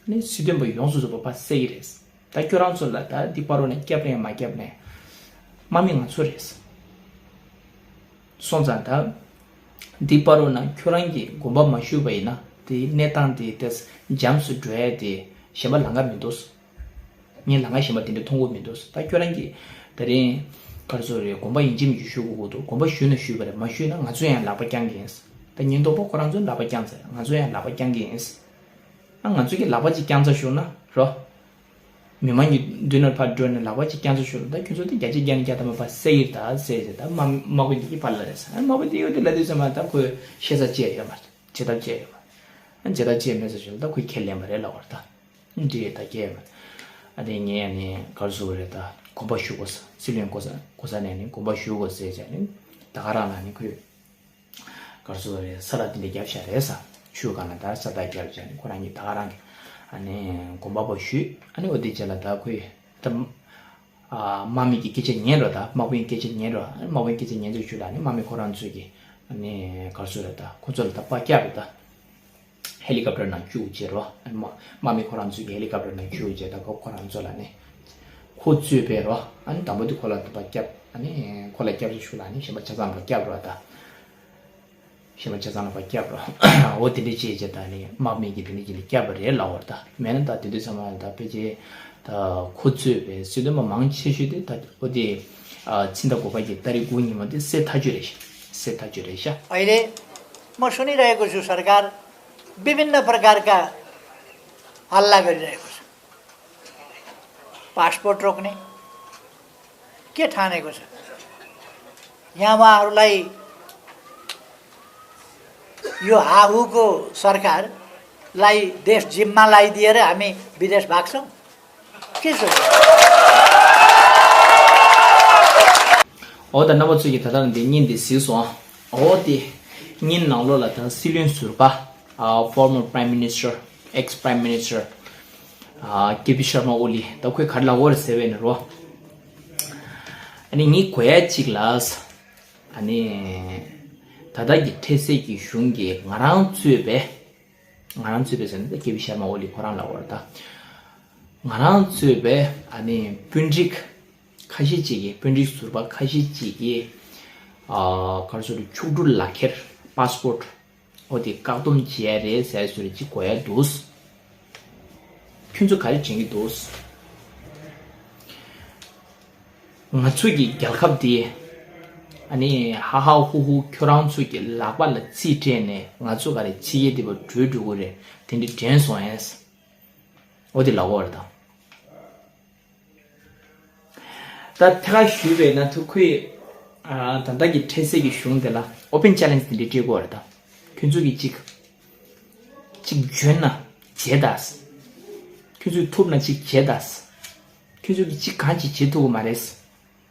ནི་སྲིད་དོན་པ་ཡོངས་སུ་རྫོགས་པ་ཕར་བསད་ཀྱི་རེད། ད་ཁྱོད་རང་ཚོ་ལ་ད་འདི་བར་དུ་ནས་སྐྱབས་རེད་མ་སྐྱབས་རེད། དམག་མི་ང་ཚོ་རེད། སོང་ཙང་ད་འདི་བར་དུ་ན་ཁྱོད་རང་གིས་དགོངས་པ་མ་ཞུས་པ་ཡིན་ན་དེའི་གནས་སྟངས་དེ་ཏོག་ཙམ་འཇམ་སུ་འགྲོ་ཡ་དེ་གཞན་པ་ལམ་ཁ་མི་འདུག་ངས་ལམ་ཁ་གཞན་པ་དེ་འདྲ་མཐོང་གི་མི་འདུག་ད་ཁྱོད་རང་གིས་དེ་རིང་ག་རེ་ཟེར་དགོས་རེད། དགོངས་པ་ཡིན་གཅིག་མིན་གཅིག་ཞུ་དགོས་ཀྱི་འདུག་དགོངས་པ་ཞུས་ན་ཞུས་པ་རེད། མ་ཞུས་ན་ང་ཚོ་ཡང་ལག་པ་བརྐྱང་གི་ཡིན། ད་ཉེན་རྟོག་པ་ཁོ་རང་ཚོས་ལག་པ་བརྐྱངས་ཚར། ང་ཚོ་ཡང་ལག་པ་བརྐྱང་གི་ཡིན། ཨ་ང་ཚོ་གིས་ལག་པ་གཅིག་བརྐྱངས་ཚར་ཞུ་ན་རོ། མི་མང་གི་མདུན་ནས་ཕར་འགྲོ་ནས་ལག་པ་གཅིག་བརྐྱངས་ཚར་ཞུ་ན། ད་ཁྱོད་ཚོ་དེ་བརྒྱ་ཆ་བརྒྱ་ནས་བརྒྱ་ཐམ་པ་ཕར་བསད་ཀྱི་རེད་ད་ཟེར་ཟེར། ད་དམག་དམག་དཔོན་དེ་གིས་ཕར་ལབ་རེད་ཟེར། ཨ་དམག་དཔོན་དེ་གཡོག་དེ་ལབ་དུས་ཙམ་པ་ད་ཁོས་བཤད་ས་བཅད་ཡོད་མ་རེད། བྱེད་ཐབས་བཅད་ཡོད་མ་རེད། ཨ་བྱེད་ཐབས་བཅད་མེད་ས་ཞུ་ན་ད་ཁོས་ཁས་ལེན་པ་རེད་ལབ་པ་རེད་ད། འདི་ད་སྐྱེས་མ། ཨ་དེ་ངས་ནི་ག་རེ་ཟེར་དགོས་རེད། ད་དགོངས་པ་ཞུ་དགོས་ས། སྲིད་བློན་གོ་ས་གོ་ས་ནས་ནི་དགོངས་པ་ཞུ་དགོས་ཟེར་བྱས་ནི་ད་ག་རང་ལ་ནི་ཁོས་ག་རེ་ཟེར་དགོས་རེད། ས་ར་དེ་འདྲ་བརྒྱབ་བཞག་རེད་ས། ཆུ་སྒང་ལ་ད་ས་ར་བརྒྱབ་བྱས་ནི་ཁོ་རང་གིས་ད་ག་རང་གི་ཨ་ནི་དགོངས་པ་པོ་ཞུས། ཨ་ནི་འོ་དེ་རྗེས་ལ་ད་ཁོས་ད་དམག་མི་གི་སྐད་ཆ་ཉན་རོགས། ད་དམག་དཔོན་སྐད་ཆ་ཉན་རོགས། ཨ་ནི་དམག་དཔོན་སྐད་ཆ་ཉན་ཚར་ཞུ་ལ་ནི་དམག་མི་ཁོ་རང་ཚོས་ཀྱི་ཨ་ནི་ག་རེ་ཟེར་དགོས་རེད། ད་ཁོ་ཚོ་ལ་ད་པར་བརྒྱབ་རེད་ད། ཧེ་ལི་ཀོབ་ཊར་ནང་བཅུག་བྱས་རོ། ཨ་ནི་དམག་དམག་མི་ཁོ་རང་ཚོའི་ཧེ་ལི་ཀོབ་ཊར་ནང་བཅུག་བྱས། ད་ཁོ་ཁོ་རང་ཚོ་ལ་ནི་ཁོ་གཙོས་པའི་རོ། ཨ་ནི་དང་པོ་དེ་ཁོ་ལ་དུ་བ་སྐྱབས། ཨ་ནི་ཁོ་ལ་སྐྱབས་སུ་ཞུ་ལ་ནི་གཞན་པ་ཆ་ཚང་ལ་སྐྱབས་རོ་ད། གཞན་པ་ཆ་ཚང་ལ་བ་སྐྱབས་རོ། འོ་དེ་འདྲ་བྱས་བྱས་ད་ནི་དམག་མི་གིས་དེ་འདྲ་བྱས་ནས་སྐྱབས་པ་རེད་ལབ་པ་རེད་ད། མེད་ན་ད་དེ་དུས་ཚང་མ་ད་ཕལ་ཆེར་ད་ཁོ་གཙོས་པའི་སྲིད་དོན་པ་མང་ཆེ་ཤོས་དེ་ད་འོ་དེ་ཕྱི་ཟླ་དགུ་པ་གི་ཏ་རིག་དགུ་ཉིན་མོ་དེ་བསད་ཐག་ཆོད་རེད་ཤག་བསད་ཐག་ཆོད་རེད་ཤག अहिले म सुनिरहेको छु, सरकार विभिन्न प्रकारका हल्ला गरिरहेको छ। पासपोर्ट रोक्ने के ठानेको छ? यहाँ उहाँहरूलाई यो हाहुको सरकारलाई देश जिम्मा लगाइदिएर हामी विदेश भाग्छौँ। के छ? འོ་ད་རྣམ་པ་ཚོས་ཀྱིས་ད་ལྟ་འདི་བརྙན་འདི་གཟིགས་སོང་། འོ་དེ་བརྙན་ནང་ལོགས་ལ་ད་སྲིད་བློན་ཟུར་པ། ཨ་former Prime Minister, ex Prime Minister, ཨ་ཀེ་པི་ཤར་མ་ཨོ་ལི་ད་ཁོས་ག་རེ་ལབ་ཡོད་རེད་ཟེར་བས་ན་རོ། ཨ་ནི་ངས་གོ་ཡ་གཅིག་ལ། ཨ་ནི་ད་ལྟ་གི་འཕྲལ་སེལ་གྱི་གཞུང་གིས་ང་རང་གཙོས་པའི། ང་རང་གཙོས་པའི་ཟེར་ན་ད་ཀེ་པི་ཤར་མ་ཨོ་ལི་ཁོ་རང་ལབ་ཡོད་རེད་ད། ང་རང་གཙོས་པའི་ཨ་ནི་དཔོན་རིགས་ཁ་ཤས་ཅིག་གིས། དཔོན་རིགས་ཟུར་པ་ཁ་ཤས་ཅིག་གིས་ཨ་ག་རེ་ཟེར་དགོས་རེད། ཕྱོགས་བསྒྲིགས་ལག་ཁྱེར། པཱ་སི་པོར་ཊི། འོ་དེ་བཀག་སྡོམ་བྱས་རེད་ཟེར་བཟོ་འདྲ་ཅིག་གོ་ཡ་འདུག་ཁྱོད་ཚོ་ག་རེ་དྲན་གྱི་འདུག་ང་ཚོ་གི་རྒྱལ་ཁབ་འདི་ཨ་ནི་ཧ་ཧ་ཧུ་ཧུ་ཁྱོད་རང་ཚོ་གི་ལག་པ་ལ་རྩིས་སྤྲད་ནས་ང་ཚོ་ག་རེ་ཕྱི་རྒྱལ་འདི་པར་བྲོས་འགྲོ་གི་རེད། དེ་འདྲ་དྲན་སོང་ངས། འོ་དེ་ལབ་ཡོད་རེད་ད། ད་ཐད་ཀར་ཞུས་པས་ན་ད་ཁོས་ཨ་ད་ལྟ་གི་འཕྲལ་སེལ་གྱི་གཞུང་དེ་ལ་ཨོ་པན་ཅེ་ལེན་ཇི་དེ་འདྲ་སྤྲད་ཀྱི་ཡོད་རེད་ད། ཁྱོད་ཚོ་གིས་གཅིག་གཅིག་འཇོན་ན་བྱེད་དང་། ཁྱོད་ཚོས་ཐུབ་ན་གཅིག་བྱེད་དང་། ཁྱོད་ཚོ་གིས་གཅིག་གང་གཅིག་བྱེད་ཐུབ་ཀྱི་མ་རེད་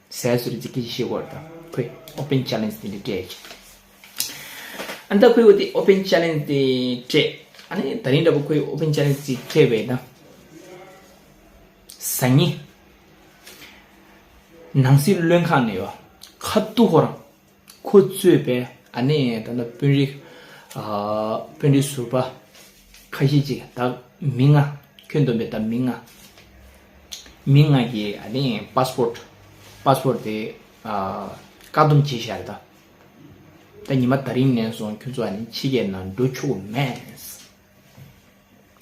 ཟེར་བཟོ་འདྲ་ཅིག་སྐད་ཆ་བཤད་ཀྱི་ཡོད་རེད་ད། ཁོས་ཨོ་པན་ཅེ་ལེན་ཇི་དེ་འདྲ་སྤྲད། ཨ་ད་ཁོས་འོ་དེ་ཨོ་པན་ཅེ་ལེན་ཇི་དེ་སྤྲད། ཨ་ནི་ད་རིང་འདྲ་པོ་ཁོས་ཨོ་པན་ཅེ་ལེན་ཇི་དེ་སྤྲད་པས་ན། སང་ཉིན་ནང་སྲིད་བློན་ཁང་ནས་ཡོད་ཁ་ཐུག་ཁོ་རང་ཁོ་གཙོས་པའི་ཨ་ནི་ད་ལྟ་དཔོན་རིགས་ཨ་དཔོན་རིགས་ཟུར་པ་ཁ་ཤས་ཅིག་ད་མི་ལྔ། ཁྱོན་བསྡོམས་པའི་ད་མི་ལྔ། མི་ལྔ་གི་ཨ་ནི་པཱ་སི་པོར་ཊི། པཱ་སི་པོར་ཊི་དེ་ཨ་བཀག་སྡོམ་བྱས་བཞག་རེད་ད། ད་ཉི་མ་ད་རིང་ནས་བཟུང་ཁྱོད་ཚོ་ཨ་ནི་ཕྱི་རྒྱལ་ནང་འགྲོ་ཆོག་གི་མེད།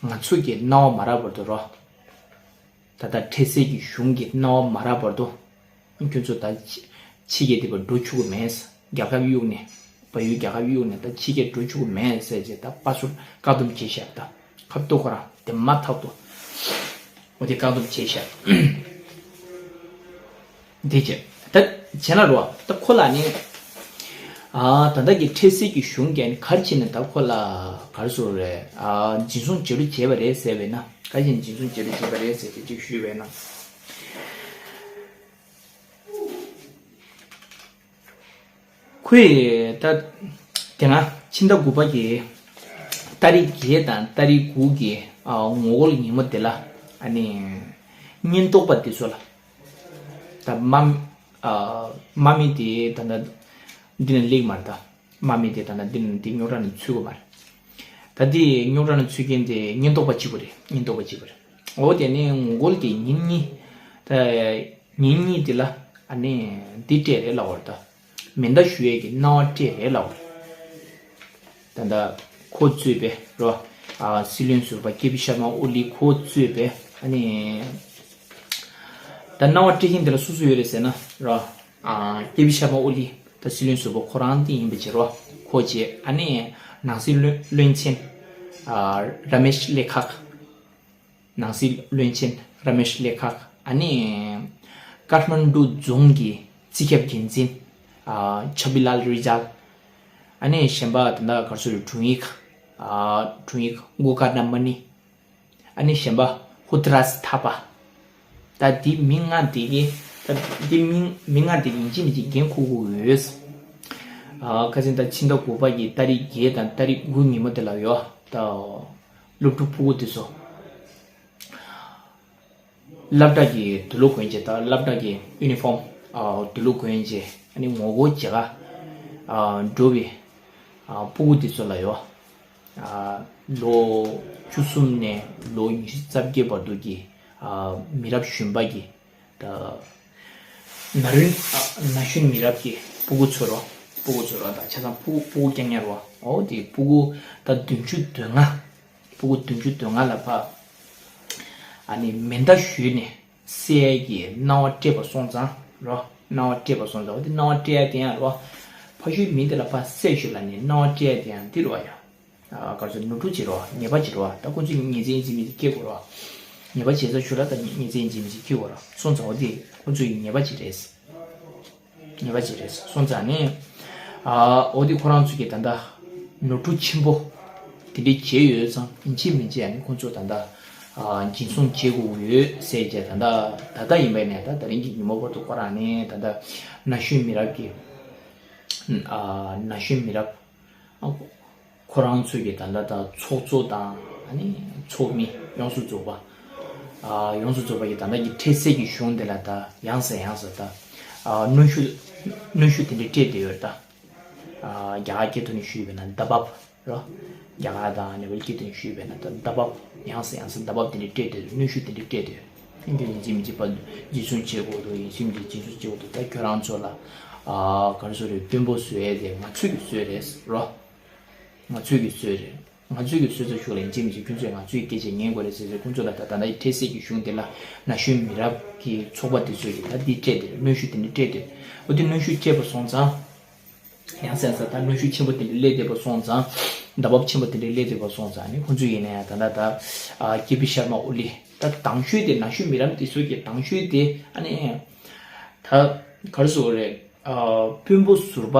ང་ཚོ་གི་སྣང་བ་མ་རག་བར་དུ་རོ། ད་ ད་ལྟ་འཕྲལ་སེལ་གྱི་གཞུང་གི་གནང་བ་མ་རག་བར་དུ། ཁྱོད་ཚོ་ད་ཕྱི་ཕྱི་རྒྱལ་དེ་བར་འགྲོ་ཆོག་གི་མེད། རྒྱལ་ཁབ་གཡུགས་ནས། བལ་ཡུལ་རྒྱལ་ཁབ་གཡུགས་ནས་ད་ཕྱི་རྒྱལ་འགྲོ་ཆོག་གི་མེད་ཟེར་བྱས་ད་པ་སུར་བཀག་སྡོམ་བྱས་བཞག་ད་ཁ་ཐུག་ཁོ་རང་དེ་མ་ཐག་ཏུ་འོ་དེ་བཀག་སྡོམ་བྱས་བཞག་དེ་བྱས་ད་བྱས་ན་རོ། ད་ཁོ་ལ་ནི་ཨ་ད་ལྟ་གི་འཕྲལ་སེལ་གྱི་གཞུང་གིས་ནི་ག་རེ་བྱས་ནས་ད་ཁོ་ལ་ག་རེ་ཟེར་རེད། ཨ་འཛིན་བཟུང་བྱེད་རུ་བྱས་པ་རེད་ཟེར་བས་ན། ག་རེ་བྱས་ནས་འཛིན་བཟུང་བྱེད་རུ་བྱས་པ་རེད་ཟེར་དེ་གཅིག་ཞུས་པས་ན། ཁོས་ད་དེ་སྔ་ཕྱི་ཟླ་དགུ་པ་གི་ཏ་རིག་བརྒྱད་དང་ཏ་རིག་དགུ་གི་ཨ་ངོ་རྒོལ་ཉིན་མོ་དེ་ལ་ཨ་ནི་ཉེན་རྟོག་པ་དེ་ཚོ་ལ་ད་དམག་ཨ་དམག་མི་དེ་ད་ལྟ་འདི་ན་སླེབས་མ་རེད་ད། དམག་མི་དེ་ད་ལྟ་འདི་ན་འདི་རྙོག་དྲ་ནང་ཚུད་ཀྱི་མ་རེད། ད་འདི་རྙོག་དྲ་ནང་ཚུད་མཁན་དེ་ཉེན་རྟོག་པ་གཅིག་པུ་རེད། ཉེན་རྟོག་པ་གཅིག་པུ་རེད། འོ་དེ་ནས་ངོ་རྒོལ་གྱི་ཉིན་གཉིས་ད། ཉིན་གཉིས་དེ་ལ་ཨ་ནི་འདི་སྤྲད་རེད་ལབ་པ་རེད་ད། མེ་མདའ་གཞུ་ཡས་ཀྱི་གནང་བ་སྤྲད་རེད་ལབ་པ་རེད། ད་ལྟ་ཁོ་གཙོས་པའི་རོ། ཨ་སྲིད་བློན་ཟུར་པ་ཀེ་པི་ཤར་མ་ཨོ་ལི་ཁོ་གཙོས་པའི་ཨ་ནི། ད་གནང་བ་སྤྲད་མཁན་དེ་ལ་སུ་སུ་ཡོད་རེད་ཟེར་ན་རོ། ཨ་ཀེ་པི་ཤར་མ་ཨོ་ལི་ད་སྲིད་བློན་ཟུར་པ་ཁོ་རང་དེ་ཡིན་པ་བྱེད་རོ། ཁོ་བྱེད་ཨ་ནི་ནང་སྲིད་བློན་བློན་ཆེན་ཨ་ར་མེཤ་ལེ་ཁག་ནང་སྲིད་བློན་ཆེན་ར་མེཤ་ལེ་ཁག་ཨ་ནི་ཀཱ་ཐ་མན་ཌུ་རྫོང་གི་སྤྱི་ཁྱབ་འགན་འཛིན་ཨ་ཆ་བི་ལལ་རི་ཇལ། ཨ་ནི་གཞན་པ་དེ་འདྲ་ག་རེ་ཟེར་དྲུང་ཡིག་ཨ་དྲུང་ཡིག་གུ་ཀ་ན་མ་ནི། ཨ་ནི་གཞན་པ་ཧུ་ཏ་ར་སི་ཐ་པ། ད་འདི་མི་ལྔ་དེ་གི་ད་འདི་མི་མི་ལྔ་དེ་གི་ཡིན་གཅིག་མིན་གཅིག་འགན་འཁུར་དགོས་ཡོད། ཨ་ཁ་སང་ད་ཕྱི་ཟླ་དགུ་པ་གི་ཏ་རིག་བརྒྱད་དང་ཏ་རིག་དགུ་ཉིན་མོ་དེ་ལ་ཡོད་ད། སློབ་ཕྲུག་ཕྲུ་གུ་དེ་ཚོ་སློབ་གྲྭ་གི་དུག་ལོག་གོན་བྱས་ད་སློབ་གྲྭ་གི་ཡུ་ནི་ཕོམ་ཨ་དུག་ལོག་གོན་བྱས་ཨ་ནི་ངོ་རྒོལ་བྱེད་ག་ཨ་འགྲོ་བའི་ཨ་ཕྲུ་གུ་དེ་ཚོ་ལ་ཡོད། ཨ་ལོ་བཅུ་གསུམ་ནས་ལོ་ཉི་ཤུ་རྩ་བརྒྱད་བར་དུ་གི་ཨ་མི་རབས་གཞོན་པ་གི་ད་ན་རིན་ཨ་ན་གཞོན་མི་རབས་ཀྱི་ཕྲུ་གུ་ཚོ་རོ། ཕྲུ་གུ་ཚོ་རོ་ད་ཆ་ཚང་ཕྲུ་གུ་ཕྲུ་གུ་རྐྱང་རྐྱང་རོ། འོ་དེ་ཕྲུ་གུ་ད་བདུན་ཅུ་དོན་ལྔ། ཕྲུ་གུ་བདུན་ཅུ་དོན་ལྔ་ལ་ཕ་ཨ་ནི་མེ་མདའ་གཞུས་ནས་བསད་ཀྱི་གནང་བ་སྤྲད་པ་སོང་ཙང་རོ། གནང་བ་སྤྲད་པ་སོང་ཙང་འོ་དེ་གནང་བ་སྤྲད་ཡ་དེ་ཡང་རོ། ཕ་ཤུལ་མི་དེ་ལ་ཕ་བསད་ཤུལ་ལ་ནི་གནང་བ་སྤྲད་ཡ་དེ་ཡང་འདི་རོ་ཡ། ཨ་ག་རེ་ཟེར་ནོར་འཁྲུལ་བྱེད་རོགས། ཉེས་པ་བྱེད་རོགས། ད་ཁོ་ཚོས་ཉེས་ཚན་ཡིན་གཅིག་མིན་གཅིག་སྐྱེལ་དགོས་རོགས། ཉེས་པ་བྱས་ཚར་ཞུ་ལ་ད་ཉེས་ཚན་ཡིན་གཅིག་མིན་གཅིག་སྐྱེལ་དགོས་རོགས། སོང་ཙང་འོ་དེ་ཁོ་ཚོས་ཉེས་པ་བྱེད་རེད། ཉེས་པ་བྱེད་རེད། སོང་ཙང་ནི་ཨ་འོ་དེ་ཁོ་རང་ཚོས་ཀྱི་ད་ལྟ་ནོར་འཁྲུལ་ཆེན་པོ་དེ་འདྲས་བྱས་ཡོད་ཙང་ཡིན་གཅིག་མིན་གཅིག་ཨ་ནི་ཁོ་ཚོ་ད་ལྟ་ཨ་འཛིན་བཟུང་བྱེད་དགོས་ཡོད་ཟེར་བྱས་ད་ལྟ་ད་ལྟ་ཡིན་པས་ནས་ད་ད་རིང་གི་ཉིན་མོ་བར་དུ་ཁོ་རང་ནི་ད་ལྟ་ན་གཞོན་མི་རབས་ཀྱི་ཨ་ན་གཞོན་མི་རབས། ཁོ་རང་ཚོས་ཀྱི་ད་ལྟ་ད་ཚོགས་གཙོ་དང་ཨ་ནི་ཚོགས་མི་ཡོངས་སུ་རྫོགས་པ། ཨ་ཡོངས་སུ་རྫོགས་པ་ཡིས་ད་ལྟ་གི་འཕྲལ་སེལ་གྱི་གཞུང་དེ་ལ་ད་ཡང་སེ་ཡང་སེ་ད་ཨ་གནོན་ཤུགས་གནོན་ཤུགས་དེ་འདྲ་སྤྲད་བསྡད་ཡོད་ད། ཨ་རྒྱ་གར་སྐད་ཐོག་ནས་ཞུས་པས་ན་ད་བབ་རོ། རྒྱ་གར་དང་ནེ་པཱལ་སྐད་ཐོག་ནས་ཞུས་པས་ན་ད་ད་བབ་ཡང་སེ་ཡང་སེ་ད་བབ་དེ་འདྲ་སྤྲད་བསྡད་ཡོད། གནོན་ཤུགས་དེ་འདྲ་སྤྲད་བསྡད་ཡོད། ཁྱོད་ཡིན་གཅིག་མིན་གཅིག་ཕར་འཛིན་བཟུང་བྱེད་དགོས་འདུག་ཡིན་གཅིག་མིན་གཅིག་འཛིན་བཟུང་བྱེད་དགོས་འདུག་ད་ཁྱོད་རང་ཚོ་ལ་ཨ་ག་རེ་ཟེར་རེད། དཔོན་པོ་བཟོ་ཡས་དེ་ང་ཚོས་ཀྱི་བཟོས་རེད་རོ། ང་ཚོས་ཀྱི་བཟོས་རེད། ང་ཚོས་ཀྱི་བཟོས་ཚར་ཞོར་ལ་ཡིན་གཅིག་མིན་གཅིག་ཁྱོད་ཚོས་ང་ཚོའི་སྐད་ཆ་ཉན་དགོས་རེད་ཟེར་ཟེར་ཁོང་ཚོ་ལ་ད་ད་ལྟ་ཡི་འཕྲལ་སེལ་གྱི་གཞུང་དེ་ལ་ན་གཞོན་མི་རབས་ཀྱི་ཚོགས་པ་དེ་ཚོས་ཀྱི་ད་འདི་སྤྲད་དེ་རེད། གནོན་ཤུགས་དེ་འདྲ་སྤྲད་དེ་རེད། འོ་དེ་གནོན་ཤུགས་སྤྲད་པ་སོང་ཙང་། ཡང་སེ་ཡང་སེ་ད་གནོན་ཤུགས་ཆེན་པོ་དེ་འདྲ་སླེབས་བསྡད་པ་སོང་ཙང་། ཟླ་བབ་ཆེན་པོ་དེ་འདྲ་སླེབས་བསྡད་པ་སོང་ཙང་ནི་ཁོང་ཚོ་ཡིན་ན་ཡང་ད་ལྟ་ད་ཨ་ཀེ་པི་ཤར་མ་ཨོ་ལི་ད་དང་ཤོས་དེ་ན་གཞོན་མི་རབས་དེ་ཚོ་གི་དང་ཤོས་དེ་ཨ་ནི་ད་ག་རེ་ཟེར་དགོས་རེད། ཨ་དཔོན་པོ་ཟུར་པ་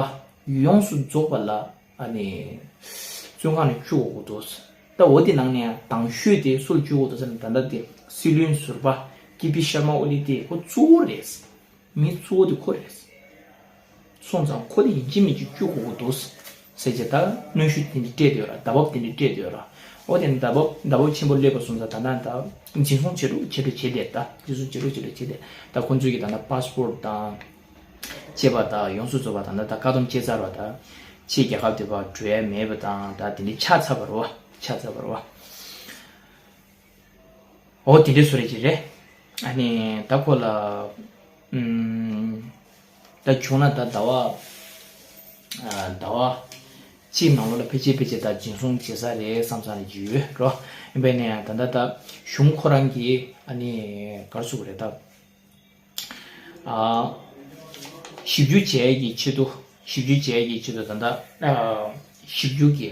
ཡོངས་སུ་རྫོགས་པ་ལ་ཨ་ནི་བཙོན་ཁང་ནས་བཅུག་དགོས་འདུག་ད་འོ་དེ་ནང་ནས་ཡང་དང་ཤོས་དེ་སུ་ལ་བཅུག་དགོས་འདུག་ཟེར་ན་ད་ལྟ་དེ་སྲིད་བློན་ཟུར་པ་ཀེ་པི་ཤར་མ་ཨོ་ལི་དེ་ཁོ་གཙོ་བོ་རེད། མི་གཙོ་བོ་དེ་ཁོ་རེད། སོང་ཙང་ཁོ་དེ་ཡིན་གཅིག་མིན་གཅིག་བཅུག་དགོས་ཀྱི་འདུག་ཟེར་བྱས་ད་གནོན་ཤུགས་དེ་འདྲ་སྤྲད་དེ་ཡོད་ར། ཟླ་བབ་དེ་འདྲ་སྤྲད་དེ་ཡོད་ར། འོ་དེ་ནི་ཟླ་བབ་ཟླ་བབ་ཆེན་པོ་སླེབས་པ་སོང་ཙང་ད་ནང་ད་འཛིན་བཟུང་བྱེད་རུ་བྱེད་རུ་བྱེད་དེ་ད་འཛིན་བཟུང་བྱེད་རུ་བྱེད་རུ་བྱེད་དེ་ད་ཁོང་ཚོས་ཀྱི་ད་ལྟ་པ་སི་པོར་ཊི་དང་བཅས་པ་ད་ཡོངས་སུ་རྫོགས་པ་ད་ལྟ་ད་བཀག་སྡོམ་བྱས་ཚར་བ་ད་ཕྱིའི་རྒྱལ་ཁབ་དེ་བར་འགྲོ་ཡ་མེད་པ་དང་ད་དེ་འདྲ་ཆགས་ཚར་བ་རེད་བ། ཆགས་ཚར་བ་རེད་བ། འོ་དེ་འདྲའི་བཟོ་རེད་ཅིག་རེད། ཨ་ནི་ད་ཁོ་ལ་ཨུམ། ད་བྱུང་ན་ད་ཟླ་བ་ཨ་ཟླ་བ་གཅིག་ནང་ལོགས་ལ་ཕལ་ཆེར་ཕལ་ཆེར་ད་འཛིན་བཟུང་བྱེད་ས་རེད་བསམ་ས་རེ་ཅིག་ཡོད་རོ། ཡིན་པས་ནས་ད་ལྟ་ད་གཞུང་ཁོ་རང་གིས་ ཨ་ནི་ག་རེ་ཟེར་དགོས་རེད་ད། ཨ། ཞིབ་འཇུག་བྱེད་ཡས་ཀྱི་ཆེད་དུ། ཞིབ་འཇུག་བྱེད་ཡས་ཀྱི་ཆེད་དུ་ད་ལྟ་ཨ། ཞིབ་འཇུག་གི་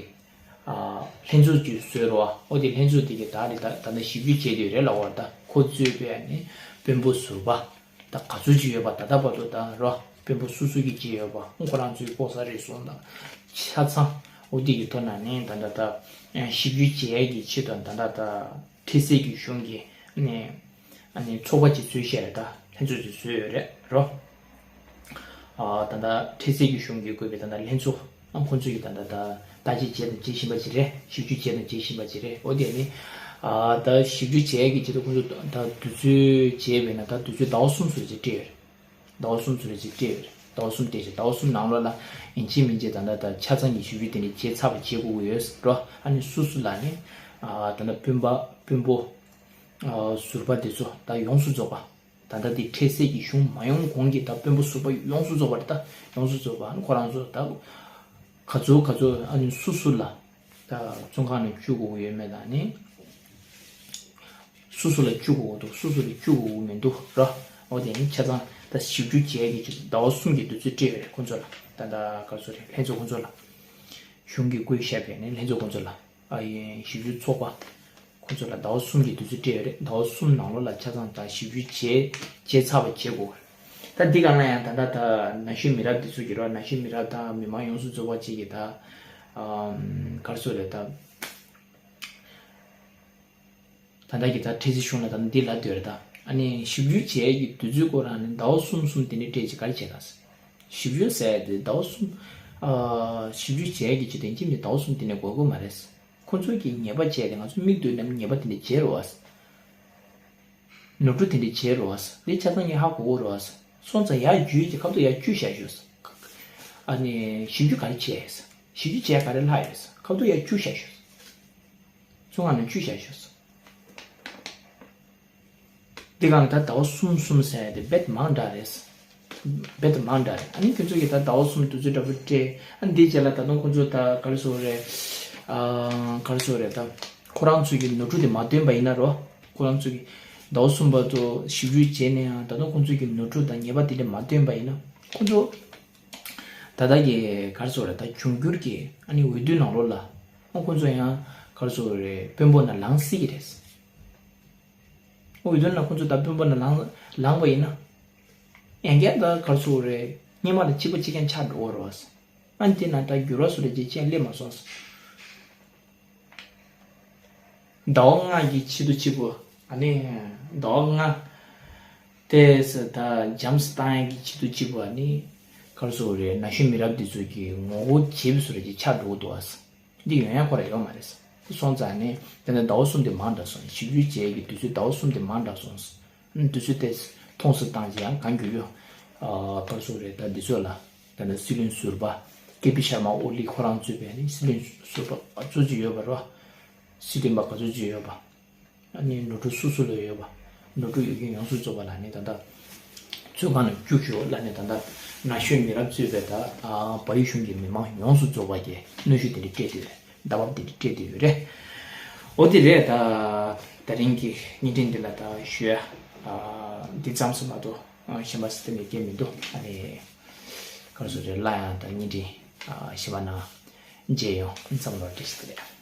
ཨ། ལྷན་ཚོགས་ཅིག་བཟོས་རོ། འོ་དེ་ལྷན་ཚོགས་དེ་གི་ད་རེད། ད་ད་ལྟ་ཞིབ་འཇུག་བྱས་དུས་རེད་ལབ་པ་རེད། ད་ཁོ་གཙོས་པའི་ནི་དཔོན་པོ་ཟུར་པ་ད་ག་ཚོད་ཅིག་ཡོད་པ། ད་ལྟ་བར་དུ་ད་རོ། དཔོན་པོ་སུ་སུ་གིས་བྱས་ཡོད་པ། ཁོ་རང་ཚོའི་ལྐོག་ཟ་རེ་ཟུང་དང་ཆ་ཚང་། འོ་དེ་གི་ཐོག་ནས་ནི་ད་ལྟ་ད་ཞིབ་འཇུག་བྱེད་ཡས་ཀྱི་ཆེད་དུ་ད་ལྟ་ད་འཕྲལ་སེལ་གྱི་གཞུང་གི་ནི་ཨ་ནི་ཚོགས་པ་ཅིག་བཟོས་བཞག་རེད། ད་ལྷན་ཚོགས་ཅིག་བཟོས་ཡོད་རེད་རོ། ཨ། ད་ལྟ་འཕྲལ་སེལ་གྱི་གཞུང་གིས་བཀོད་པའི་ད་ལྟ་ལྷན་ཚོགས། ཨ། ཁོང་ཚོས་ཀྱི་ད་ལྟ་ད་བརྟག་དཔྱད་བྱས་དང་བྱེད་བཞིན་པ་ཅིག་རེད། ཞིབ་འཇུག་བྱས་དང་བྱེད་བཞིན་པ་ཅིག་རེད། འོ་དེ་ནི་ཨ། ད་ཞིབ་འཇུག་བྱས་ཀྱི་ཆེད་དུ་ཁོང་ཚོས་ད་དུས་ཚོད་བྱས་པས་ན། ད་དུས་ཚོད་ཟླ་བ་གསུམ་ཙམ་ཅིག་སྤྲད་ཡོད་རེད། ཟླ་བ་གསུམ་ཙམ་ཅིག་སྤྲད་ཡོད་རེད། ཟླ་བ་གསུམ་སྤྲད་བྱས། ཟླ་བ་གསུམ་ནང་ལོགས་ལ་ཡིན་གཅིག་མིན་གཅིག་ད་ལྟ་ད་ཆ་ཚང་གི་ཞིབ་འཇུག་དེ་འདྲ་བྱས་ཚར་བ་བྱེད་དགོས་ཀྱི་ཡོད་རོ། ཨ་ནི་སུ་སུ་ལ་ནི་ཨ། ད་ལྟ་དཔོན་པ་དཔོན་པོ་ཨ། ཟུར་པ་དེ་ཚོ་ད་ཡོངས་སུ་རྫོགས་པ། ད་ལྟ་འདི་འཕྲལ་སེལ་གྱི་གཞུང་མ་ཡོང་གོང་གི་ད་དཔོན་པོ་ཟུར་པ་ཡོངས་སུ་རྫོགས་པ་རེད། ད་ཡོངས་སུ་རྫོགས་པ། ཨ་ནི་ཁོ་རང་ཚོ་ད་ག་ཚོད་ག་ཚོད། ཨ་ནི་སུ་སུ་ལ་ད་བཙོན་ཁང་ནང་བཅུག་དགོས་ཀྱི་ཡོད་མེད་དང་ནི། སུ་སུ་ལ་བཅུག་དགོས་འདུག་སུ་སུ་ལ་བཅུག་དགོས་མི་འདུག་ར། འོ་དེ་ནི་ཆ་ཚང་ད་ཞིབ་འཇུག་བྱས་ཀྱི་ཆེད་དུ་ཟླ་བ་གསུམ་གྱི་དུས་ཚོད་སྤྲད་ཡོད་རེད། ཁོང་ཚོ་ལ་ད་ལྟ་ག་ཚོད་རེད། ལྷན་ཚོགས་ཁོང་ཚོ་ལ། གཞུང་གིས་བསྐོས་བཞག་པའི་ནི་ལྷན་ཚོགས་ཁོང་ཚོ་ལ། ཨ་ཡིན། ཞིབ་འཇུག་ཚོགས་པ་ཁོང་ཚོ་ལ་ཟླ་བ་གསུམ་གྱི་དུས་ཚོད་སྤྲད་ཡོད་རེད། ཟླ་བ་གསུམ་ནང་ལོགས་ལ་ཆ་ཚང་ད་ཞིབ་འཇུག་བྱས་བྱས་ཚར་བ་བྱེད་དགོས། ད་འདི་སྒང་ལ་ཡང་ད་ལྟ་ད་ན་གཞོན་མི་རབས་འདི་ཚོ་གི་རོ། ན་གཞོན་མི་རབས་དང་མི་མང་ཡོངས་སུ་རྫོགས་པ་ཅིག་གིས་ད་ཨམ། ག་རེ་ཟེར་དགོས་རེད་ད། ད་ལྟ་གི་ད་འཕྲལ་སེལ་གཞུང་ལ་ད་འདི་ལབ་སྡོད་རེད་ད། ཨ་ནི་ཞིབ་འཇུག་བྱས་ཀྱི་དུས་ཚོད་ཁོ་རང་ནི་ཟླ་བ་གསུམ་གསུམ་དེ་འདྲ་སྤྲད་ཅིག་ག་རེ་བྱས་ག་ཟེར། ཞིབ་འཇུག་ཟེར་ཡ་དེ་ཟླ་བ་གསུམ། ཨ། ཞིབ་འཇུག་བྱས་ཀྱི་ཆེད་དུ་ཡིན་གཅིག་མིན་ཟླ་བ་གསུམ་དེ་ནས་འགོར་གྱི་མ་རེད། ཁོ་ཚོས་ཀྱི་ཉེས་པ་བྱས་ཏེ་ང་ཚོ་མིག་ལྟོས་ནས་ཉེས་པ་དེ་འདྲ་བྱས་རེད་བ། ནོར་འཁྲུལ་དེ་འདྲ་བྱས་རེད་བ། འདི་ཆ་ཚང་ངས་ཧ་གོ་གི་རེད་བ། སོང་ཙང་ཡར་འཇུས་ཀྱི་ཁ་ཐུག་ཡར་བཅུག་བཞག་ཤོག། ཨ་ནི་ཞིབ་འཇུག་ག་རེ་བྱས། ཞིབ་འཇུག་བྱས་ག་རེ་ལྷག་ཡོད། ཁ་ཐུག་ཡར་བཅུག་བཞག་ཤོག། ཚུར་ང་ནས་བཅུག་བཞག་ཤོག། འདི་གང་ད་ཟླ་བ་གསུམ་གསུམ་ཟེར་ཡ་དེ་རྦད་མང་དྲགས་རེད། རྦད་དེ་མང་དྲགས་རེད། ཨ་ནི་ཁྱོད་ཚོ་གིས་ད་ཟླ་བ་གསུམ་དུས་ཚོད་འདྲ་པོ་སྤྲད། ཨ་ནི་འདིའི་རྗེས་ལ་ད་དུང་ཁོ་ཚོ་ད་ག་རེ་ཟེར་དགོས་རེད། ཨ། ག་རེ་ཟེར་དགོས་རེད་ད། ཁོ་རང་ཚོ་གི་ནོར་འཁྲུལ་དེ་མ་བཏོན་པ་ཡིན་ན་རོ། ཁོ་རང་ཚོ་གིས་ཟླ་བ་གསུམ་བར་དུ་ཞིབ་འཇུག་བྱས་ནའང་ད་དུང་ཁོ་ཚོ་གི་ནོར་འཁྲུལ་དང་ཉེས་པ་དེ་འདྲ་མ་བཏོན་པ་ཡིན་ན། ཁོ་ཚོ་ད་ལྟ་གི་ག་རེ་ཟེར་དགོས་རེད་ད། འབྱུང་འགྱུར་གྱི་ཨ་ནི་འོས་བསྡུ་ནང་ལོགས་ལ་ཨ་ཁོ་ཚོ་ཡང་ག་རེ་ཟེར་དགོས་རེད། དཔོན་པོ་ནང་ལངས་སྲིད་ཀྱི་རེད། འོས་བསྡུ་ནང་ཁོ་ཚོ་ད་དཔོན་པོ་ནང་ལངས་ལངས་པ་ཡིན་ན། ཡང་བསྐྱར་ད་ག་རེ་ཟེར་དགོས་རེད། སྔོན་མ་ལ་གཅིག་པ་གཅིག་རྐྱང་ཆགས་འགྲོ་གི་རེད་བ། ཨ་ནི་དེ་ནང་ད་འགྱུར་བ་བཟོ་འདྲ་ཅིག་ཅང་སླེབས་མ་སོང་། ཟླ་བ་ལྔ་གི་ཆེད་དུ་གཅིག་པུ། ཨ་ནི་ཟླ་བ་ལྔ་དེ་ད་འཇམ་སེ་བཏང་ཡག་གི་ཆེད་དུ་གཅིག་པུ། ཨ་ནི་ག་རེ་ཟེར་དགོས་རེད། ན་གཞོན་མི་རབས་འདི་ཚོ་གི་ངོ་རྒོལ་བྱེད་པའི་བཟོ་འདྲ་ཅིག་ཆགས་འགྲོ་གི་འདུག་བ། འདི་ཡོང་ཡ་ཁོ་རང་ཡོད་མ་རེད། སོང་ཙང་ནི་དེ་ནས་ཟླ་བ་གསུམ་དེ་མང་དྲགས་སོང་། ཞིབ་འཇུག་བྱེད་ཡས་ཀྱི་དུས་ཚོད་ཟླ་བ་གསུམ་དེ་མང་དྲགས་སོང་། དུས་ཚོད་དེ་མཐོང་སུ་བཏང་ཅི་ཡང་གང་འགྱུར་ཡོད། ཨ། ག་རེ་ཟེར་དགོས་རེད་ད། འདི་ཚོ་ལ་དེ་ནས་སྲིད་བློན་ཟུར་པ་ཀེ་པི་ཤར་མ་ཨོ་ལི་ཁོ་རང་གཙོས་པའི་ནི་སྲིད་བློན་ཟུར་པ་ག་ཚོད་ཅིག་ཡོད་པ་རེད་བ། སྲིད་དོན་པ་ག་ཚོད་ཅིག་ཡོད་པ། ཨ་ནི་ནོར་འཁྲུལ་སུ་སུ་ལ་ཡོད་པ། ནོར་འཁྲུལ་ཡོད་མཁན་ཡོངས་སུ་རྫོགས་པ་ལ་ནི་ད་ལྟ་བཙོན་ཁང་ནང་བཅུག་ཤོག་ལབ་ནས། ད་ལྟ་ན་གཞོན་མི་རབས་གཙོས་པའི་ད་ཨ་བལ་ཡུལ་གཞུང་གི་མི་མང་ཡོངས་སུ་རྫོགས་པ་གིས་གནོན་ཤུགས་དེ་འདྲ་སྤྲད་དེ་རེད། བརྡ་བབ་དེ་འདྲ་སྤྲད་དེ་ཡོད་རེད། འོ་དེ་རེད། ད་ད་རིང་གི་བརྙན་འཕྲིན་འདི་ལ་ད་ཞུ་ཡ་ཨ་འདི་ཙམ་ཞིག་མ་གཏོགས་ཨ་གཞན་པ་ཞིག་གཏན་ནས་སྐྱེལ་མི་འདུག། ཨ་ནི་ག་རེ་ཟེར་དགོས་རེད། སླར་ཡང་ད་བརྙན་འཕྲིན་ཨ་གཞན་པ་ནང་མཇལ་ཡོང་། མཚམས་ལོ་བཀྲ་ཤིས་བདེ་ལེགས།